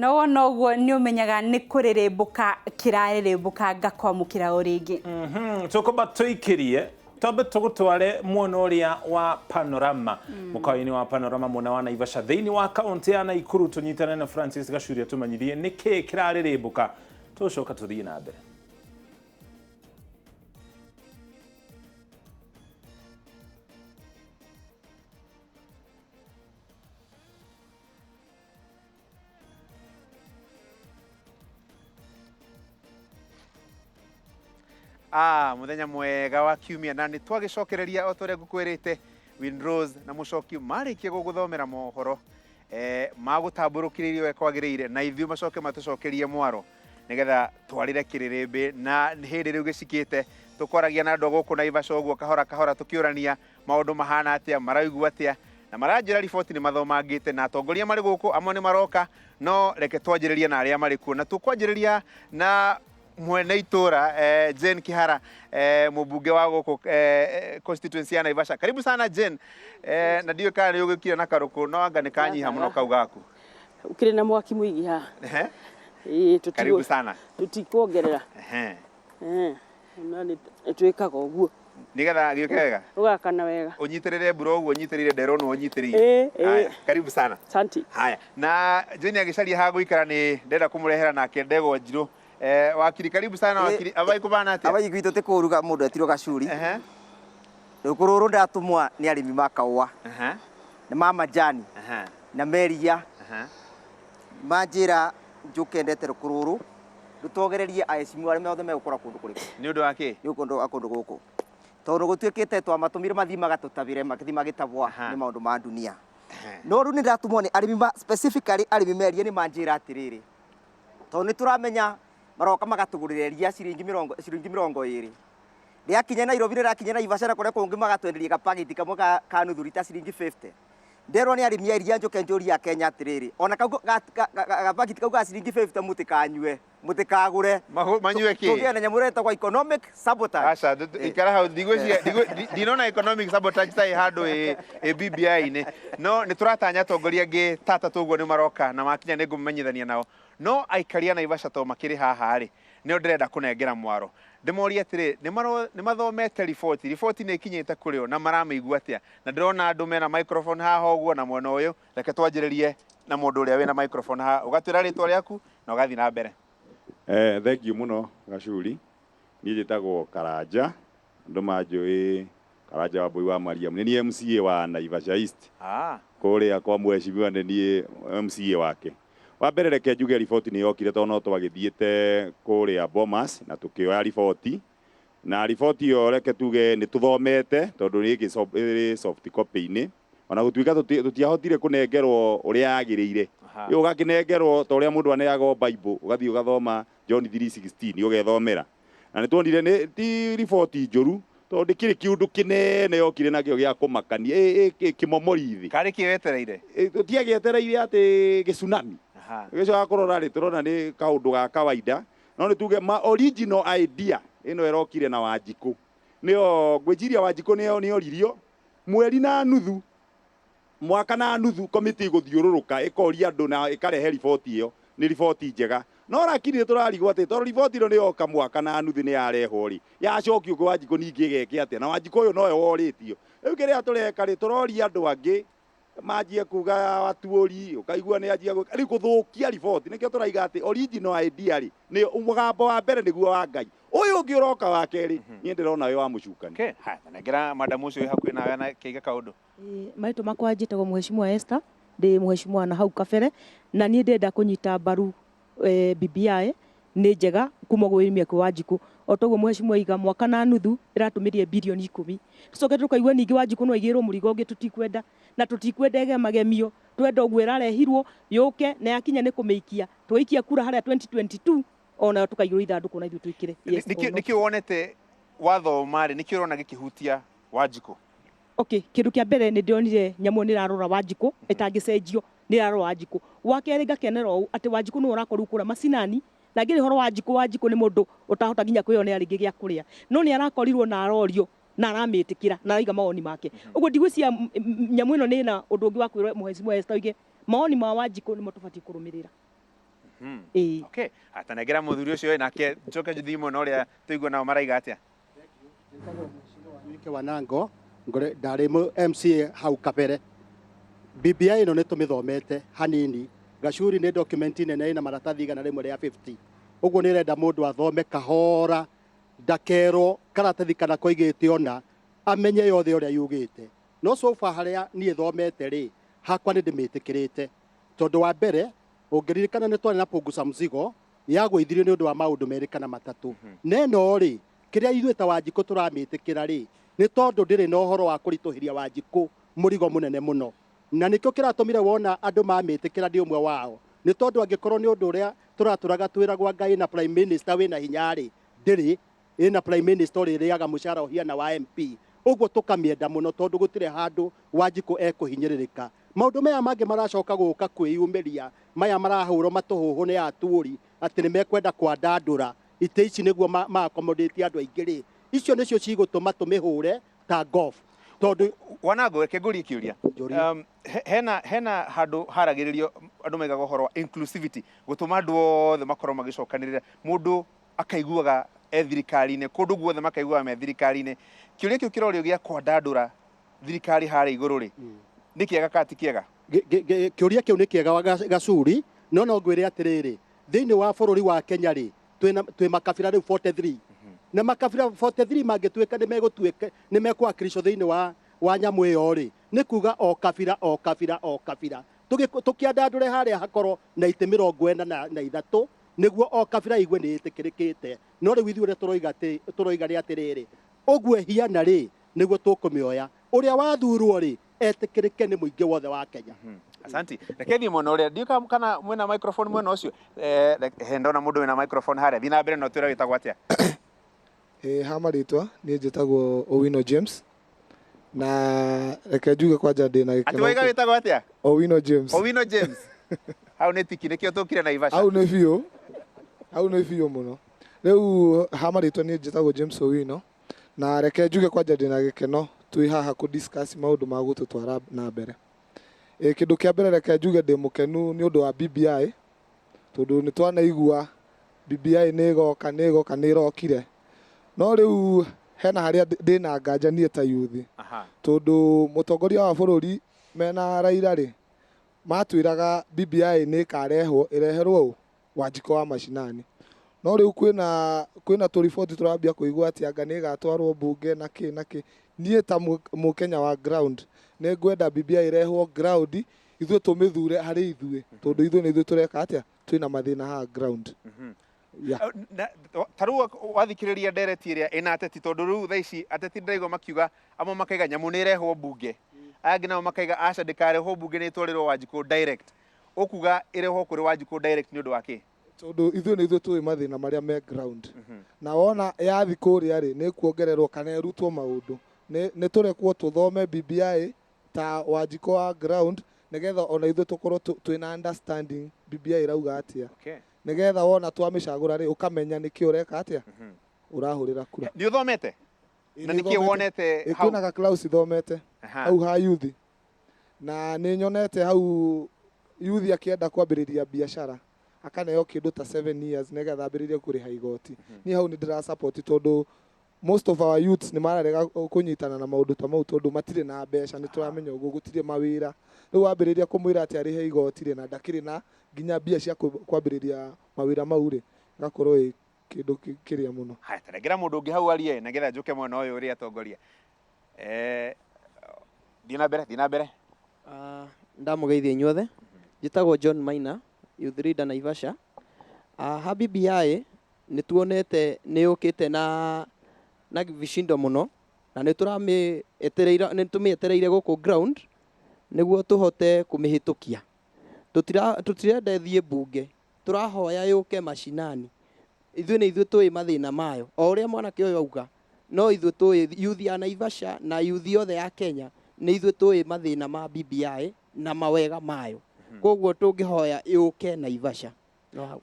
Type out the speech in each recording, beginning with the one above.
Na wona ũguo nĩ ũmenyaga nĩ kũrĩrĩmbũka kĩrarĩrĩmbũka, ngakwamũkĩra o rĩngĩ. Tũkwamba tũikĩrie twambe tũgũtware mwena ũrĩa wa Panorama, mũkawa-inĩ wa Panorama mwena wa Naivasha thĩinĩ wa kaũntĩ ya Naikuru, tũnyitane na Francis Gacuria tũmenyithie nĩ kĩĩ kĩrarĩrĩmbũka, tũcoka tũthiĩ na mbere. Ah, muthenya mwega wa kiumia na nĩ twagĩcokereria o ta ũrĩa ngũkwĩrĩte. Winrose na Mũcoki marĩkia gũgũthomera mohoro magũtambũrũkĩrĩirie ũrĩa kwagĩrĩire, na ithuĩ macoke matũcokerie mwaro nĩgetha twarĩre kĩrĩrĩmbĩ. Na hĩndĩ rĩu gĩcikĩte tũkwaragia na andũ a gũkũ Naivasha ũguo kahora kahora, tũkĩũrania maũndũ mahana atĩa, maraigua atĩa, na maranjĩra riboti nĩ mathomangĩte na atongoria marĩ gũkũ amwe nĩ maroka. No reke twanjĩrĩrie na arĩa marĩ kuo, na tũkwanjĩrĩria na mwene itũra Jane Kihara, mũmbunge wa gũkũ constituency ya Naivasha. Karibu sana Jane. Na ndiũĩ kana nĩ ũgĩkire na karũkũ, no anga nĩ kanyiha mũno kau gaku. Ũkĩrĩ na mwaki mũingĩ haha. Ĩĩ, Karibu sana. Tũtikuongerera. Na nĩ twĩkaga ũguo nĩgetha gĩũke wega. Ũgakana wega. Ũnyitĩrĩre mbura ũguo ũnyitĩrĩire, nderwo nĩ ũnyitĩrĩire. Ĩĩ, ĩĩ. Haya, karibu sana. Asante. Haya, na Jane agĩcaria ha gũikara nĩ ndenda kũmũrehera nake ndegwa njirũ. Wakiri, karibu sana wakiri. Abai kũbana atĩa? Abai gwitũ ti kũruga mũndũ etirwo gacuri. Rũkũ rũrũ ndatũmwa nĩ arĩmi ma kaũa na ma majani na meria manjĩra njũke ndete rũkũ rũrũ rũtogererie aheshimiwa arĩa othe megũkora kũndũ kũrĩkũ. Nĩ ũndũ wa kĩ? Nĩ ũndũ wa kũndũ gũkũ, tondũ gũtuĩkĩte twamatũmire mathiĩ magatũtabĩre, magĩthiĩ magĩtabwa nĩ maũndũ ma dunia. No rĩu nĩ ndatũmwo nĩ arĩmi ma specifically arĩmi meria, nĩ manjĩra atĩrĩrĩ, tondũ nĩ tũramenya maroka magatũgũrĩra iria ciringi 20, rĩakinya Nairobi, rĩrakinya Naivasha na kũrĩa kũngĩ, magatwenderia gapagiti kamwe ka nuthu rita ciringi 50. Nderwo nĩ arĩmi a iria njũke njũrie a Kenya atĩrĩrĩ, ona kau gapagiti kau ka ciringi 50 mũtikanyue, mũtikagũre. Manyue kĩ? Tũgĩe na nyamũ ĩrĩa ĩtagwo economic sabotage. Aca, ikara hau, ndigwĩciria ndinona economic sabotage ta ĩ handũ ĩ BBI-inĩ. No nĩ tũratanya atongoria angĩ ta atatũ ũguo nĩ maroka, na makinya nĩ ngũmamenyithania nao. No aikari a Naivasha to makĩrĩ haha rĩ, nĩo ndĩrenda kũnengera mwaro, ndĩmorie atĩrĩ, nĩ mathomete riboti, riboti nĩ ĩkinyĩte kũrĩ o na maramĩigua atĩa? Na ndĩrona andũ mena microphone haha ũguo na mwena ũyũ. Reke twanjĩrĩrie na mũndũ ũrĩa wĩna microphone haha, ũgatwĩra rĩtwa rĩaku na ũgathiĩ na mbere. Thank you mũno Gacuri. Niĩ njĩtagwo Karanja, andũ manjũĩ Karanja wa Mbũi wa Mariam. Nĩ niĩ MCA wa Naivasha East. Kũrĩa kwa mheshimiwa nĩ niĩ MCA wake. Wa mbere reke njuge riboti nĩ yokire, tondũ no twagĩthiĩte kũrĩa Bomas na tũkĩoya riboti. Na riboti ĩyo reke tuge nĩ tũthomete, tondũ ĩrĩ soft copy-inĩ. Ona gũtuĩka tũtiahotire kũnengerwo ũrĩa yagĩrĩire. Ĩyo ũgakĩnengerwo ta ũrĩa mũndũ aneagwo Bible, ũgathiĩ ũgathoma John 3:16 ũgethomera. Na nĩ tuonire nĩ ti riboti njũru, tondũ ndĩkĩrĩ kĩũndũ kĩnene yokire nakĩo gĩa kũmakania, kĩmomori thĩ. Karĩ kĩ wetereire? Tũtiagĩetereire atĩ gĩtsunami. Gĩcoka kũrora rĩ, tũrona nĩ kaũndũ ga kawaida, no nĩ tuge ma original idea ĩno ĩrokire na Wanjikũ. Nĩyo ngwĩciria Wanjikũ nĩyo nĩoririo mweri na nuthu, mwaka na nuthu, komiti gũthiũrũrũka ĩkoria andũ na ĩkarehe riboti ĩyo. Nĩ riboti njega, no lakini nĩ tũrarigwo atĩ tondũ riboti ĩno nĩ yoka mwaka na nuthu nĩ yarehwo rĩ, yacokio kwĩ Wanjikũ ningĩ ĩgeke atĩa? Na Wanjikũ ũyũ nowe worĩtio. Rĩu kĩrĩa tũreka rĩ, tũroria andũ angĩ manjie kuga watuũri, ũkaigua nĩ anjia gwĩka rĩu gũthũkia riboti. Nĩkĩo tũraiga atĩ original idea rĩ, nĩ mũgambo wa mbere nĩguo wa Ngai, ũyũ ũngĩ ũroka wa kerĩ niĩ ndĩrona wĩ wa mũcukani. Okay. Haya, nengera madamu ũcio wĩ hakuhĩ nawe na kĩiga kaũndũ. Marĩtwa makwa njĩtagwo Mheshimiwa Esther, ndĩ mheshimiwa na hau kabere, na niĩ ndĩrenda kũnyita mbaru BBI nĩ njega kuma gwĩ mĩaka Wanjikũ. O toguo mheshimiwa aiga mwaka na nuthu ĩratũmĩrire birioni 10. Tũcoke tũkaigua ningĩ Wanjikũ no aigĩrwo mũrigo ũngĩ, tũtikwenda, na tũtikwenda ĩgemagemio, twenda ũguo ĩrarehirwo yũke, na yakinya nĩ kũmĩikia. Twaikia kura harĩa 2022 onayo tũkaigĩrwo ithandũkũ na ithuĩ twĩkĩre yes or no. Nĩkĩ wonete wathoma rĩ, nĩkĩ ũrona gĩkĩhutia Wanjikũ? Okay, kĩndũ kĩa mbere nĩ ndĩronire nyamũ nĩ ĩrarora Wanjikũ ĩtangĩcenjio, nĩ ĩrarora Wanjikũ. Wa kerĩ ngakenera ũũ atĩ Wanjikũ nĩwe ũrakorwo kũrĩa macinani, na ngĩrĩ ũhoro wa Wanjikũ, Wanjikũ nĩ mũndũ ũtahota nginya kwĩyonera rĩngĩ gĩa kũrĩa, no nĩ arakorirwo na arorio na aramĩtĩkĩra na araiga mawoni make. Ũguo ndigwĩciria nyamũ ĩno nĩ ĩna ũndũ ũngĩ wa kwĩrwo mheshimiwa Esther oige mawoni ma Wanjikũ nĩmo tũbatiĩ kũrũmĩrĩra. Ĩĩ. Okay, atanengera mũthuri ũcio nake njoke njũthiĩ mwena ũrĩa tũigua nao maraiga atĩa. Wanyoike Wanango ngore ndarĩ MCA hau kabere. BBI ĩno nĩ tũmĩthomete hanini. Gacuri nĩ document nene ĩna maratathi 150. Ũguo nĩ ĩrenda mũndũ athome kahora, ndakerwo karatathi kana koigĩte ona amenye yothe ũrĩa yugĩte. No so far harĩa niĩ thomete rĩ, hakwa nĩ ndĩmĩtĩkĩrĩte. Tondũ wa mbere, ũngĩririkana nĩ twarĩ na punguza mzigo yagũithirio nĩ ũndũ wa maũndũ merĩ kana matatũ. Na ĩno rĩ, kĩrĩa ithuĩ ta Wanjikũ tũramĩtĩkĩra rĩ, nĩ tondũ ndĩrĩ na ũhoro wa kũritũhĩria Wanjikũ mũrigo mũnene mũno. Na nĩkĩo kĩratũmire wona andũ mamĩtĩkĩra ndĩ ũmwe wao. Nĩ tondũ angĩkorwo nĩ ũndũ ũrĩa tũratũraga twĩragwo Ngai na prime minister wĩna hinya rĩ, ndĩrĩ, ĩna prime minister ũrĩa ĩrĩaga mũcara ũhiana wa MP. Ũguo tũkamĩenda mũno tondũ gũtirĩ handũ Wanjikũ ekũhinyĩrĩrĩka. Maũndũ maya mangĩ maracoka gũka kwĩyumĩria, maya marahũrwo matũhũhũ nĩ atũri atĩ nĩ mekwenda kwandandũra itĩ ici nĩguo ma accommodate andũ aingĩ rĩ, icio nĩcio cigũtũma tũmĩhũre ta golf. Tondũ Wanango, reke ngũrie kĩũria. Njũria. Hena handũ haragĩrĩrio andũ maigaga ũhoro wa inclusivity, gũtũma andũ othe makorwo magĩcokanĩrĩra, mũndũ akaiguaga e thirikari-inĩ, kũndũ guothe makaiguaga me thirikari-inĩ. Kĩũria kĩu kĩrorio gĩa kwandandũra thirikari harĩa igũrũ rĩ, nĩ kĩega kana ti kĩega? Kĩũria kĩu nĩ kĩega wa Gacuri, no no ngwĩre atĩrĩrĩ, thĩinĩ wa bũrũri wa Kenya rĩ, twĩ makabira rĩu 43. Na makabira 43 mangĩtuĩka nĩ megũtuĩka, nĩ mekũwakilishwo thĩinĩ wa nyamũ ĩyo rĩ, nĩ kuga o kabira, o kabira, o kabira. Tũkĩandandũre harĩa hakorwo na itĩ mĩrongo ĩna na ithatũ, nĩguo o kabira igue nĩ ĩtĩkĩrĩkĩte. No rĩu ithuĩ ũrĩa tũroiga nĩ atĩrĩrĩ, ũguo ĩhiana rĩ, nĩguo tũkũmĩoya. Ũrĩa wathurwo rĩ, etĩkĩrĩke nĩ mũingĩ wothe wa Kenya. Asanti. Reke thiĩ mwena ũrĩa, ndiũĩ kana mwena microphone mwena ũcio. He ndona mũndũ wĩna microphone harĩa. Thiĩ na mbere na ũtwĩre wĩtagwo atĩa. Ha marĩtwa, niĩ njĩtagwo Owino James. Na reke njuge kwanja ndĩna gĩkeno. Atĩ waiga wĩtagwo atĩa? Owino James. Owino James. Hau nĩ tiki, nĩkĩo tũkire Naivasha. Hau nĩ biũ. Hau nĩ biũ mũno. Rĩu ha marĩtwa niĩ njĩtagwo James Owino. Na reke njuge kwanja ndĩna gĩkeno twĩ haha kũ discuss maũndũ ma gũtũtwara na mbere. Kĩndũ kĩa mbere reke njuge ndĩ mũkenu nĩ ũndũ wa BBI, tondũ nĩ twanaigua BBI nĩ ĩgoka, nĩ ĩgoka, nĩ ĩrokire. No rĩu hena harĩa ndĩna nganja niĩ ta youth. Tondũ mũtongoria wa bũrũri mena Raila rĩ, matwĩraga BBI nĩ ĩkarehwo, ĩreherwo ũ? Wanjikũ wa mashinani. No rĩu kwĩna tũriboti tũrambia kũigua atĩ anga nĩ ĩgatwarwo mbunge na kĩ na kĩ. Niĩ ta mũkenya wa ground, nĩ ngwenda BBI ĩrehwo ground, ithuĩ tũmĩthure harĩ ithuĩ, tondũ ithuĩ nĩ ithuĩ tũreka atĩa? Twĩna mathĩna haha ground. Ta rĩu wathikĩrĩria ndereti ĩrĩa ĩna ateti, tondũ rĩu thaa ici ateti ndĩraigua makiuga, amwe makaiga nyamũ nĩ ĩrehwo mbunge, aya angĩ nao makaiga aca ndĩkarehwo mbunge nĩ ĩtwarĩrwo Wanjikũ direct. Ũkuga ĩrehwo kũrĩ Wanjikũ direct nĩ ũndũ wa kĩ? Tondũ ithuĩ nĩ ithuĩ tũĩ mathĩna marĩa me ground. Na wona yathi kũrĩa rĩ, nĩ kuongererwo kana ĩrutwo maũndũ. Nĩ tũrekwo tũthome BBI ta Wanjikũ wa ground, nĩgetha ona ithuĩ tũkorwo twĩna understanding BBI ĩrauga atĩa. Nĩgetha wona twamĩcagũra rĩ, ũkamenya nĩkĩ ũreka atĩa? Ũrahũrĩra kura. Nĩ ũthomete? Ĩ, Na nĩ nĩkĩ thomete. wonete Ĩ, hau? kwĩna ga class thomete. Hau ha youth. Na nĩ nyonete hau youth akĩenda kwambĩrĩria biacara, akaneo kĩndũ ta 7 years nĩgetha ambĩrĩrie kũrĩha igoti. Niĩ hau nĩ ndĩra support tondũ most of our youths nĩ mararega kũnyitana na maũndũ ta mau tondũ matirĩ na mbeca, nĩ tũramenya ũguo, gũtirĩ mawĩra. Rĩu wambĩrĩria kũmwĩra atĩ arĩhe igoti rĩ, na ndakĩrĩ na nginya mbia cia kwambĩrĩria mawĩra mau rĩ, ĩgakorwo ĩ kĩndũ kĩrĩa mũno. Haya, ta rengera mũndũ ũngĩ hau arie nĩgetha njũke mwena ũyũ ũrĩa atongoria. Thiĩ na mbere, thiĩ na mbere. Ndamũgeithia inyuothe. Njĩtagwo John Maina, youth leader Naivasha. Ha BBI nĩ tuonete nĩ yũkĩte na vishindo mũno, na nĩ tũramĩetereire, nĩ tũmĩetereire gũkũ ground nĩguo tũhote kũmĩhĩtũkia. Tũtirenda ĩthiĩ mbunge, tũrahoya yũke mashinani. Ithuĩ nĩ ithuĩ tũĩ mathĩna mayo. O ũrĩa mwanake ũyũ auga, no ithuĩ tũĩ, youth ya Naivasha na youth yothe ya Kenya, nĩ ithuĩ tũĩ mathĩna ma BBI na mawega mayo. Koguo tũngĩhoya yũke Naivasha. No hau.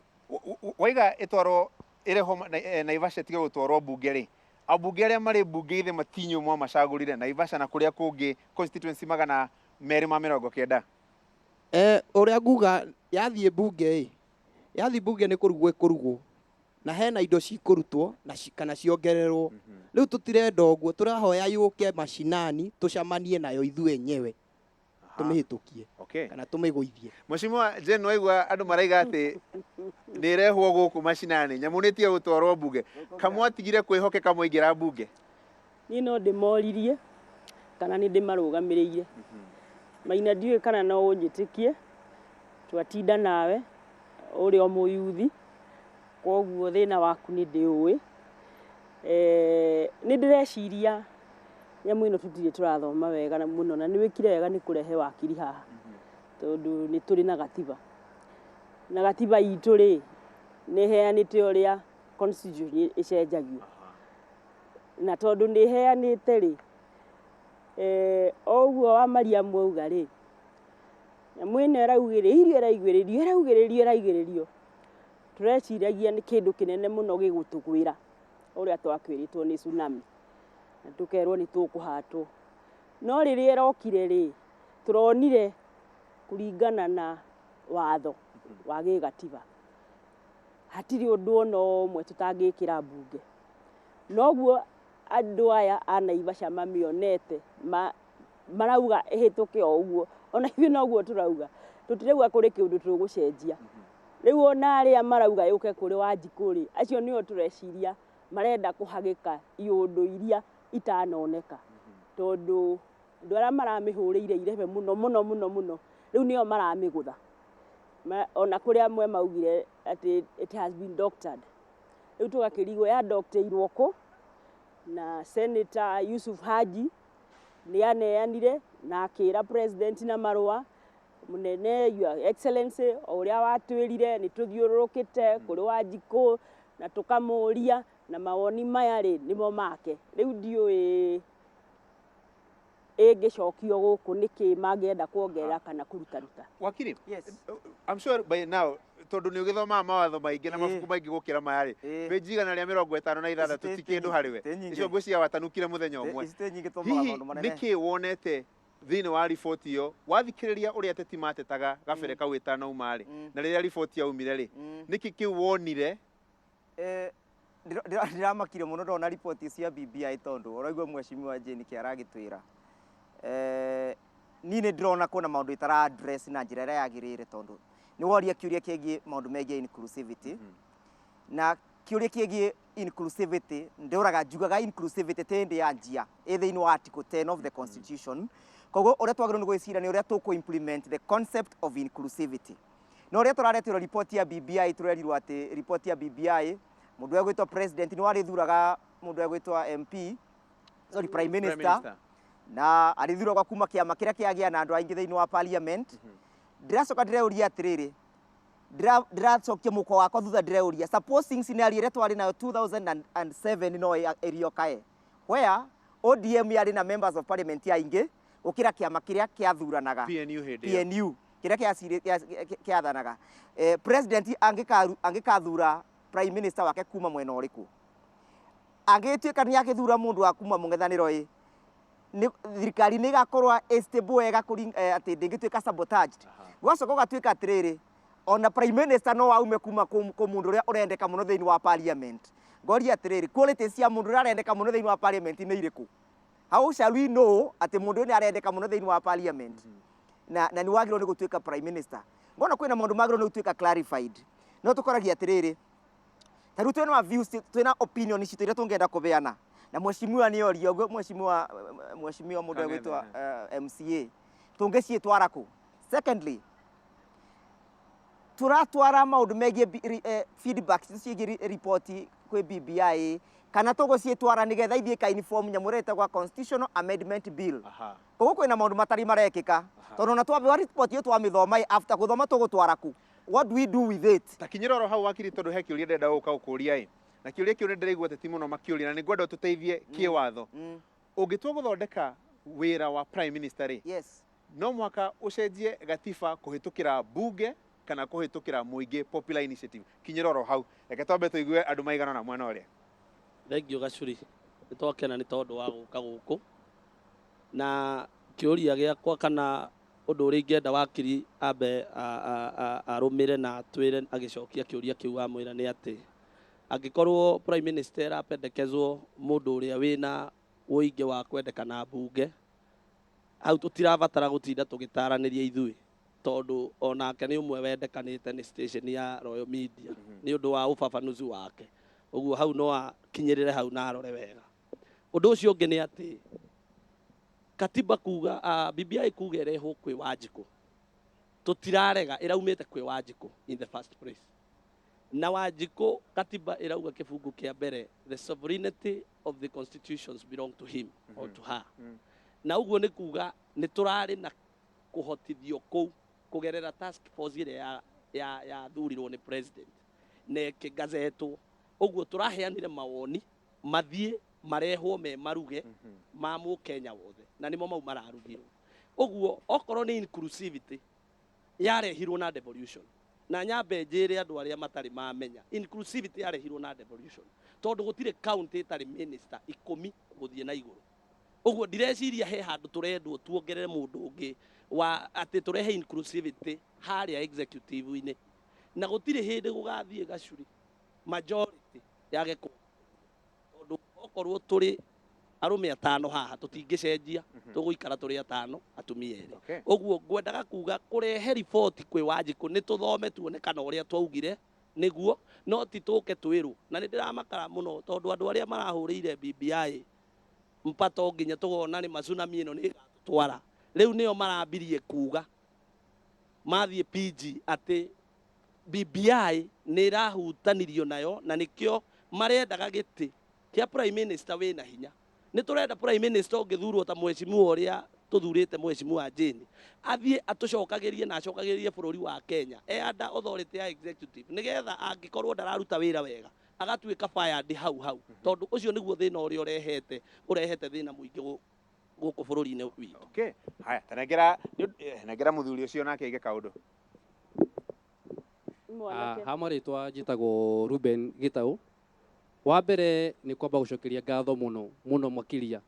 Waiga ĩtwarwo ĩrehwo Naivasha ĩtige gũtwarwo mbunge rĩ, ambunge arĩa marĩ mbunge ithe matinyuo mwamacagũrire Naivasha na kũrĩa kũngĩ constituency magana merĩ ma mĩrongo kenda. Ũrĩa nguga yathiĩ mbunge ĩ, Yathi mbunge nĩ kũrugwo ĩkũrugwo na hena indo cikũrutwo na kana ciongererwo. Rĩu tũtirenda ũguo, tũrahoya yũke mashinani tũcamanie nayo ithuĩ enyewe tũmĩhĩtũkie kana tũmĩgũithie. Mheshimiwa Jane, waigua andũ maraiga atĩ nĩ ĩrehwo gũkũ macinani, nyamũ nĩ ĩtige gũtwarwo mbunge. Kamwatigire kwĩhokeka mwaingĩra mbunge? Niĩ no ndĩmoririe kana nĩ ndĩmarũgamĩrĩire. Maina, ndiũĩ kana no ũnjĩtĩkie, twatinda nawe ũrĩ o mũyuthi, koguo thĩna waku nĩ ndĩũĩ. Nĩ ndĩreciria nyamũ ĩno tũtirĩ tũrathoma wega mũno, na nĩ wĩkire wega nĩ kũrehe wakiri haha, tondũ nĩ tũrĩ na gatiba, na gatiba itũ rĩ nĩ ĩheanĩte ũrĩa constitution ĩcenjagio, na tondũ nĩ ĩheanĩte rĩ, o ũguo wa Mariamu auga rĩ, nyamũ ĩno ĩraugĩrĩirio ĩraugĩrĩrio ĩraugĩrĩrio ĩraugĩrĩrio, tũreciragia nĩ kĩndũ kĩnene mũno gĩgũtũgwĩra ũrĩa twakwĩrĩtwo nĩ tsunami na tũkerwo nĩ tũkũhatwo. No rĩrĩa ĩrokire rĩ, tũronire kũringana na watho wa gĩgatiba hatirĩ ũndũ ona ũmwe tũtangĩkĩra mbunge. Noguo andũ aya a Naivasha mamĩonete marauga ĩhĩtũke o ũguo, ona ithuĩ noguo tũrauga, tũtirauga kũrĩ kĩũndũ tũgũcenjia. Rĩu ona arĩa marauga yũke kũrĩ Wanjikũ rĩ, acio nĩo tũreciria marenda kũhagĩka iũndũ iria itanoneka, tondũ andũ arĩa maramĩhũrĩire irebe mũno mũno mũno mũno rĩu nĩo maramĩgũtha. Ona kũrĩ amwe maugire atĩ it has been doctored. Rĩu tũgakĩrigwo ya doctorirwo kũ, na Senator Yusuf Haji nĩ aneanire na akĩra president na marũa mũnene, Your Excellency, o ũrĩa watwĩrire nĩ tũthiũrũrũkĩte kũrĩ Wanjikũ na tũkamũria, na mawoni maya rĩ nĩmo make. Rĩu ndiũĩ ĩngĩcokio gũkũ nĩkĩ mangĩenda kuongerera kana kũrutaruta. Wakiri, I'm sure by now tondũ nĩ ũgĩthomaga mawatho maingĩ na mabuku maingĩ gũkĩra maya rĩ, page 156 ti kĩndũ harĩ we, icio ngwĩciria watanukire mũthenya ũmwe. Hihi nĩkĩ wonete thĩinĩ wa riboti ĩyo wathikĩrĩria ũrĩa ateti matetaga gabere kau ĩtanauma rĩ, na rĩrĩa riboti yaumire rĩ, nĩkĩ kĩu wonire? Ndĩramakire mũno ndona riboti cia BBI, tondũ ũraigua mheshimiwa Jane kĩ aragĩtwĩra. Niĩ nĩ ndĩrona kwĩna maũndũ ĩtara address na njĩra ĩrĩa yagĩrĩire, tondũ nĩ woria kĩũria kĩgiĩ maũndũ megiĩ inclusivity, na kĩũria kĩgiĩ inclusivity ndĩũraga njugaga inclusivity tĩ ndĩ yanjia ĩ thĩinĩ wa article 10 of the constitution. Koguo ũrĩa twagĩrĩirwo nĩ gwĩciria nĩ ũrĩa tũkũ implement the concept of inclusivity. Na ũrĩa tũrareterwo riboti ya BBI, tũrerirwo atĩ riboti ya BBI mũndũ ũrĩa gwĩtwo president nĩ warĩthuraga mũndũ ũrĩa gwĩtwo MP, sorry, prime minister, na arĩthuragwo kuma kĩama kĩrĩa kĩagĩa na andũ aingĩ thĩinĩ wa parliament. Ndĩracoka ndĩreuria atĩrĩrĩ, ndĩracokia mũkwa wakwa thutha, ndĩreuria supposing scenario ĩrĩa twarĩ nayo 2007 no ĩriokae, where ODM yarĩ na members of parliament aingĩ gũkĩra kĩama kĩrĩa kĩathuranaga PNU hĩndĩ ĩyo. PNU kĩrĩa kĩathanaga. President angĩkathura prime minister wake kuma mwena ũrĩkũ? Angĩtuĩka nĩ agĩthura mũndũ wa kuma mũng'ethanĩro ĩ, thirikari nĩ ĩgakorwo ĩ stable wega atĩ ndĩngĩtuĩka sabotaged? Gwacoka gũgatuĩka atĩrĩrĩ, ona prime minister no aume kuma kũ mũndũ ũrĩa ũrendeka mũno thĩinĩ wa parliament. Ngoria atĩrĩrĩ, quality cia mũndũ ũrĩa arendeka mũno thĩinĩ wa parliament nĩ irĩkũ? How shall we know atĩ mũndũ ũyũ nĩ arendeka mũno thĩinĩ wa parliament na nĩ wagĩrĩirwo nĩ gũtuĩka prime minister? Ngona kwĩna maũndũ magĩrĩirwo nĩ gũtuĩka clarified. No tũkoragia atĩrĩrĩ, ta rĩu twĩna views, twĩna opinion citũ iria tũngĩenda kũbeana, na mheshimiwa nĩ oria ũguo, mheshimiwa mũndũ egwĩtwo MCA, tũngĩciĩtwara kũ? Secondly, tũratwara maũndũ megiĩ feedback ciĩgiĩ riboti kwĩ BBI, kana tũgũciĩtwara nĩgetha ithiĩ ka inform nyamũ ĩrĩa ĩtagwo Constitutional Amendment Bill? Koguo kwĩna maũndũ matarĩ marekĩka, tondũ ona twambiwa riboti ĩyo twamĩthoma, after gũthoma tũgũtwara kũ? What do we do with it? Ta kinyĩra oro hau, wakiri, tondũ he kĩũria ndĩrenda gũka gũkũria ĩ, na kĩũria kĩu nĩ ndĩraigua ateti mũno makĩũria, na nĩ ngwenda ũtũteithie kĩwatho. Ũngĩtua gũthondeka wĩra wa prime minister rĩ, no mũhaka ũcenjie gatiba kũhĩtũkĩra bunge kana kũhĩtũkĩra mũingĩ, popular initiative? Kinyĩra oro hau, reke twambe tũigue andũ maigana ũna mwena ũrĩa. Thengiũ Gacuri, nĩ twakena nĩ tondũ wa gũka gũkũ, na kĩũria gĩakwa kana Ũndũ ũrĩa ingĩenda wakiri ambe arũmĩre na atwĩre agĩcokia kĩũria kĩu wamwĩra nĩ atĩ angĩkorwo prime minister ĩrapendekezwo mũndũ ũrĩa wĩna ũingĩ wa kwendekana mbunge, hau tũtirabatara gũtinda tũgĩtaranĩria ithuĩ tondũ onake nĩ ũmwe wendekanĩte nĩ station ya Royal Media nĩ ũndũ wa ũbabanuzi wake. Ũguo hau no akinyĩrĩre hau na arore wega. Ũndũ ũcio ũngĩ nĩ atĩ Katiba kuga uh, BBI kuga ĩrehwo kwĩ Wanjikũ tũtirarega ĩraumĩte kwĩ Wanjikũ in the first place na Wanjikũ katiba ĩrauga kĩbungu kĩa mbere the sovereignty of the constitutions belong to him mm -hmm. or to her mm -hmm. na ũguo nĩ kuga nĩ tũrarĩ na kũhotithio kũu kũgerera task force ĩrĩa ya, ya, ya thurirwo nĩ president na ĩkĩgazetwo ũguo tũraheanire mawoni mathiĩ marehwo me maruge ma mũkenya wothe na nĩmo mau mararugirwo ũguo okorwo nĩ inclusivity yarehirwo na devolution na nyambe njĩre andũ arĩa matarĩ mamenya inclusivity yarehirwo na devolution tondũ gũtirĩ county ĩtarĩ minister ikũmi gũthiĩ na igũrũ ũguo ndireciria he handũ tũrendwo tuongerere mũndũ ũngĩ wa atĩ tũrehe inclusivity harĩa executive-inĩ na gũtirĩ hĩndĩ gũgathiĩ gacuri majority yage kũ tondũ okorwo tũrĩ arũme atano haha tũtingĩcenjia tũgũikara tũrĩ atano atumia erĩ Okay. ũguo ngwendaga kuga kũrehe riboti kwĩ wanjikũ nĩ tũthome tuone kana ũrĩa twaugire nĩguo no ti tũke twĩrwo na nĩ ndĩramakara mũno tondũ andũ arĩa marahũrĩire BBI mpato nginya tũgona nĩ matsunami ĩno nĩ ĩgatũtwara rĩu nĩo marambirie kuga mathiĩ PG atĩ BBI nĩ ĩrahutanirio nayo na nĩkĩo marendaga gĩtĩ kĩa prime minister wĩna hinya. Nĩ tũrenda prime minister ũngĩthurwo ta mheshimiwa ũrĩa tũthurĩte mheshimiwa Jane athiĩ atũcokagĩrie na acokagĩrie bũrũri wa Kenya e under authority ya executive nĩgetha angĩkorwo ndararuta wĩra wega agatuĩka fired hau hau tondũ ũcio nĩguo thĩna ũrĩa ũrehete ũrehete thĩna mũingĩ gũkũ bũrũri-inĩ witũ. Okay. Haya, tanengera nengera mũthuri ũcio nake aige kaũndũ. Mwanake. Ha marĩtwa njĩtagwo Ruben Gĩtaũ. Wa mbere nĩ kwamba gũcokeria ngatho mũno mũno makĩria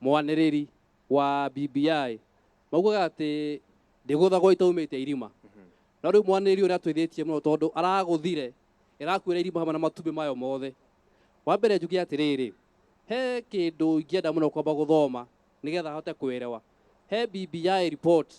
mwanĩrĩri wa BBI. Maugaga atĩ ndĩgũthagwo itaumĩte irima. No rĩu mwanĩrĩri ũyũ nĩatũithĩtie mũno tondũ aragũthire ĩrakuĩra irima hamwe na matumbĩ mayo mothe. Wa mbere njuge atĩrĩrĩ, he kĩndũ ingĩenda mũno kwamba gũthoma nĩgetha hote kwĩrewa. He BBI report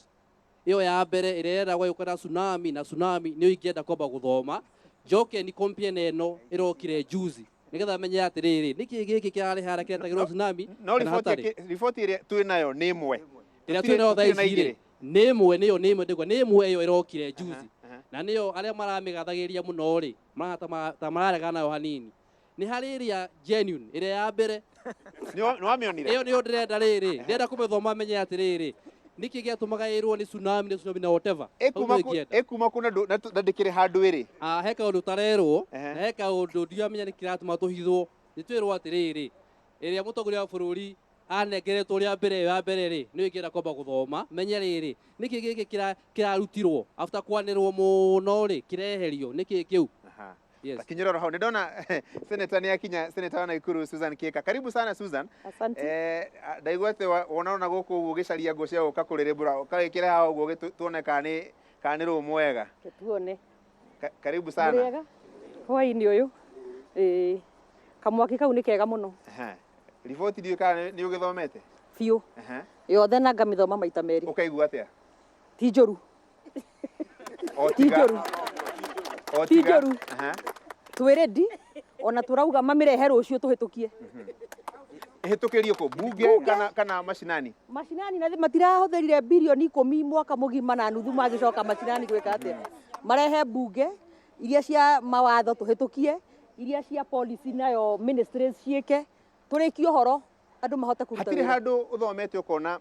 ĩyo ya mbere ĩrĩa yeragwo yũka na tsunami na tsunami nĩyo ingĩenda kwamba gũthoma njoke ni compare na ĩno ĩrokire juzi nĩgetha menye atĩrĩrĩ nĩkĩ gĩkĩ kĩrarĩ harĩa kĩretagĩrwo tsunami No kana riboti hatarĩ riboti ĩrĩa twĩ nayo nĩ ĩmwe. Ĩrĩa twĩ nayo thaa Tũtirĩ na ici rĩ igĩrĩ. nĩ ĩmwe nĩyo nĩ ĩmwe ndĩgwa nĩ ĩmwe ĩyo ĩrokire juzi na nĩyo arĩa maramĩgathagĩria mũno rĩ marahana ta mararegana nayo hanini nĩ harĩ ĩrĩa genuine ĩrĩa ya mbere Nĩ wamĩonire? ĩyo nĩyo ndĩrenda rĩrĩ ndĩrenda kũmĩthoma menye atĩrĩrĩ nĩkĩ gĩatũmaga ĩrwo nĩ tsunami nĩ tsunami na whatever Hau Ĩkuma nĩyo kũ ingĩenda. ĩkuma kũ na na ndĩkĩrĩ handũ ĩrĩ? Ah, he kaũndũ tarerwo na he kaũndũ ndiramenya nĩ kĩratũma tũhithwo nĩ twĩrwo atĩrĩrĩ ĩrĩa mũtongoria wa bũrũri anengeretwo rĩa mbere ĩyo ya mbere rĩ nĩyo ingĩenda kwamba gũthoma menye rĩrĩ nĩkĩ gĩkĩ kĩrarutirwo after kwanĩrwo mũno rĩ kĩreherio nĩkĩ kĩu Yes. Takinyĩra oro hau nĩ ndona senator nĩ akinya senator wa Nakuru Susan Kĩka karibu sana Susan Asante. Ndaigua atĩ wona ona gũkũ ũguo ũgĩcaria ngũ cia gũka kũrĩrĩmbũra ũkawĩkĩra haha ũguo tuone kana nĩ rũmũ wega Tuone. Karibu sana. Mũrĩega? Hwaĩ-inĩ ũyũ. Ĩĩ. Kamwaki kau nĩ kega mũno. Aha. Riboti ndiũĩ kana nĩ ũgĩthomete? Biũ. Aha. Yothe na ngamĩthoma maita merĩ. Ũkaigua atĩa? Ti njũru. O Ti tiga. njũru. O Ti tiga. njũru. Aha. Twĩ ready ona tũrauga mamĩrehe rũciũ tũhĩtũkie. Ĩhĩtũkĩrio kũ? Bunge kana macinani? Macinani na matirahũthĩrire birioni ikũmi mwaka mũgima na nuthu magĩcoka macinani gwĩka atĩa? Marehe bunge iria cia mawatho tũhĩtũkie, iria cia policy nayo ministries ciĩke, tũrĩkie ũhoro andũ mahote kũruta Hatirĩ wĩra. handũ ũthomete ũkona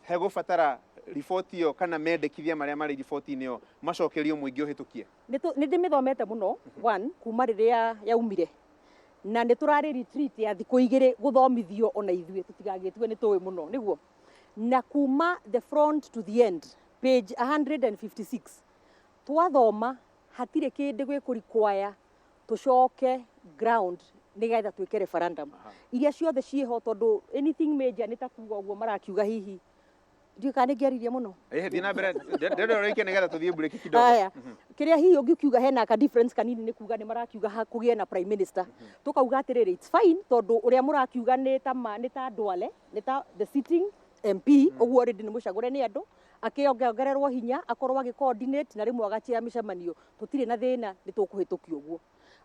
hegũbatara riboti ĩyo kana mendekithia marĩa marĩ riboti-inĩ ĩyo macokerio mũingĩ ũhĩtũkie? Nĩ ndĩmĩthomete mũno one kuma rĩrĩa yaumire na nĩ tũrarĩ retreat ya thikũ igĩrĩ gũthomithio ona ithuĩ tũtigagĩtue nĩ tũĩ mũno nĩguo na kuma the front to the end page 156 twathoma hatirĩ kĩndũ gĩkũrikwaya tũcoke ground nĩgetha twĩke referendum iria ciothe ciĩho tondũ anything major nĩ ta kuga ũguo marakiuga hihi Ndiũĩ kana nĩ ngĩaririe mũno. Ĩhĩ, thiĩ na mbere ndĩrenda ũrĩkie nĩgetha tũthiĩ break kidogo. Haya, kĩrĩa hihi ũngĩkiuga hena ka difference kanini nĩ kuga nĩ marakiuga kũgĩe na prime minister. Tũkauga atĩrĩrĩ, it's fine tondũ ũrĩa mũrakiuga nĩ ta ma, nĩ ta Ndwale, nĩ ta the sitting MP, ũguo already nĩ mũcagũre nĩ andũ, akĩongererwo hinya akorwo agĩ coordinate na rĩmwe agachair mĩcemanio, tũtirĩ na thĩna, nĩ tũkũhĩtũkia ũguo.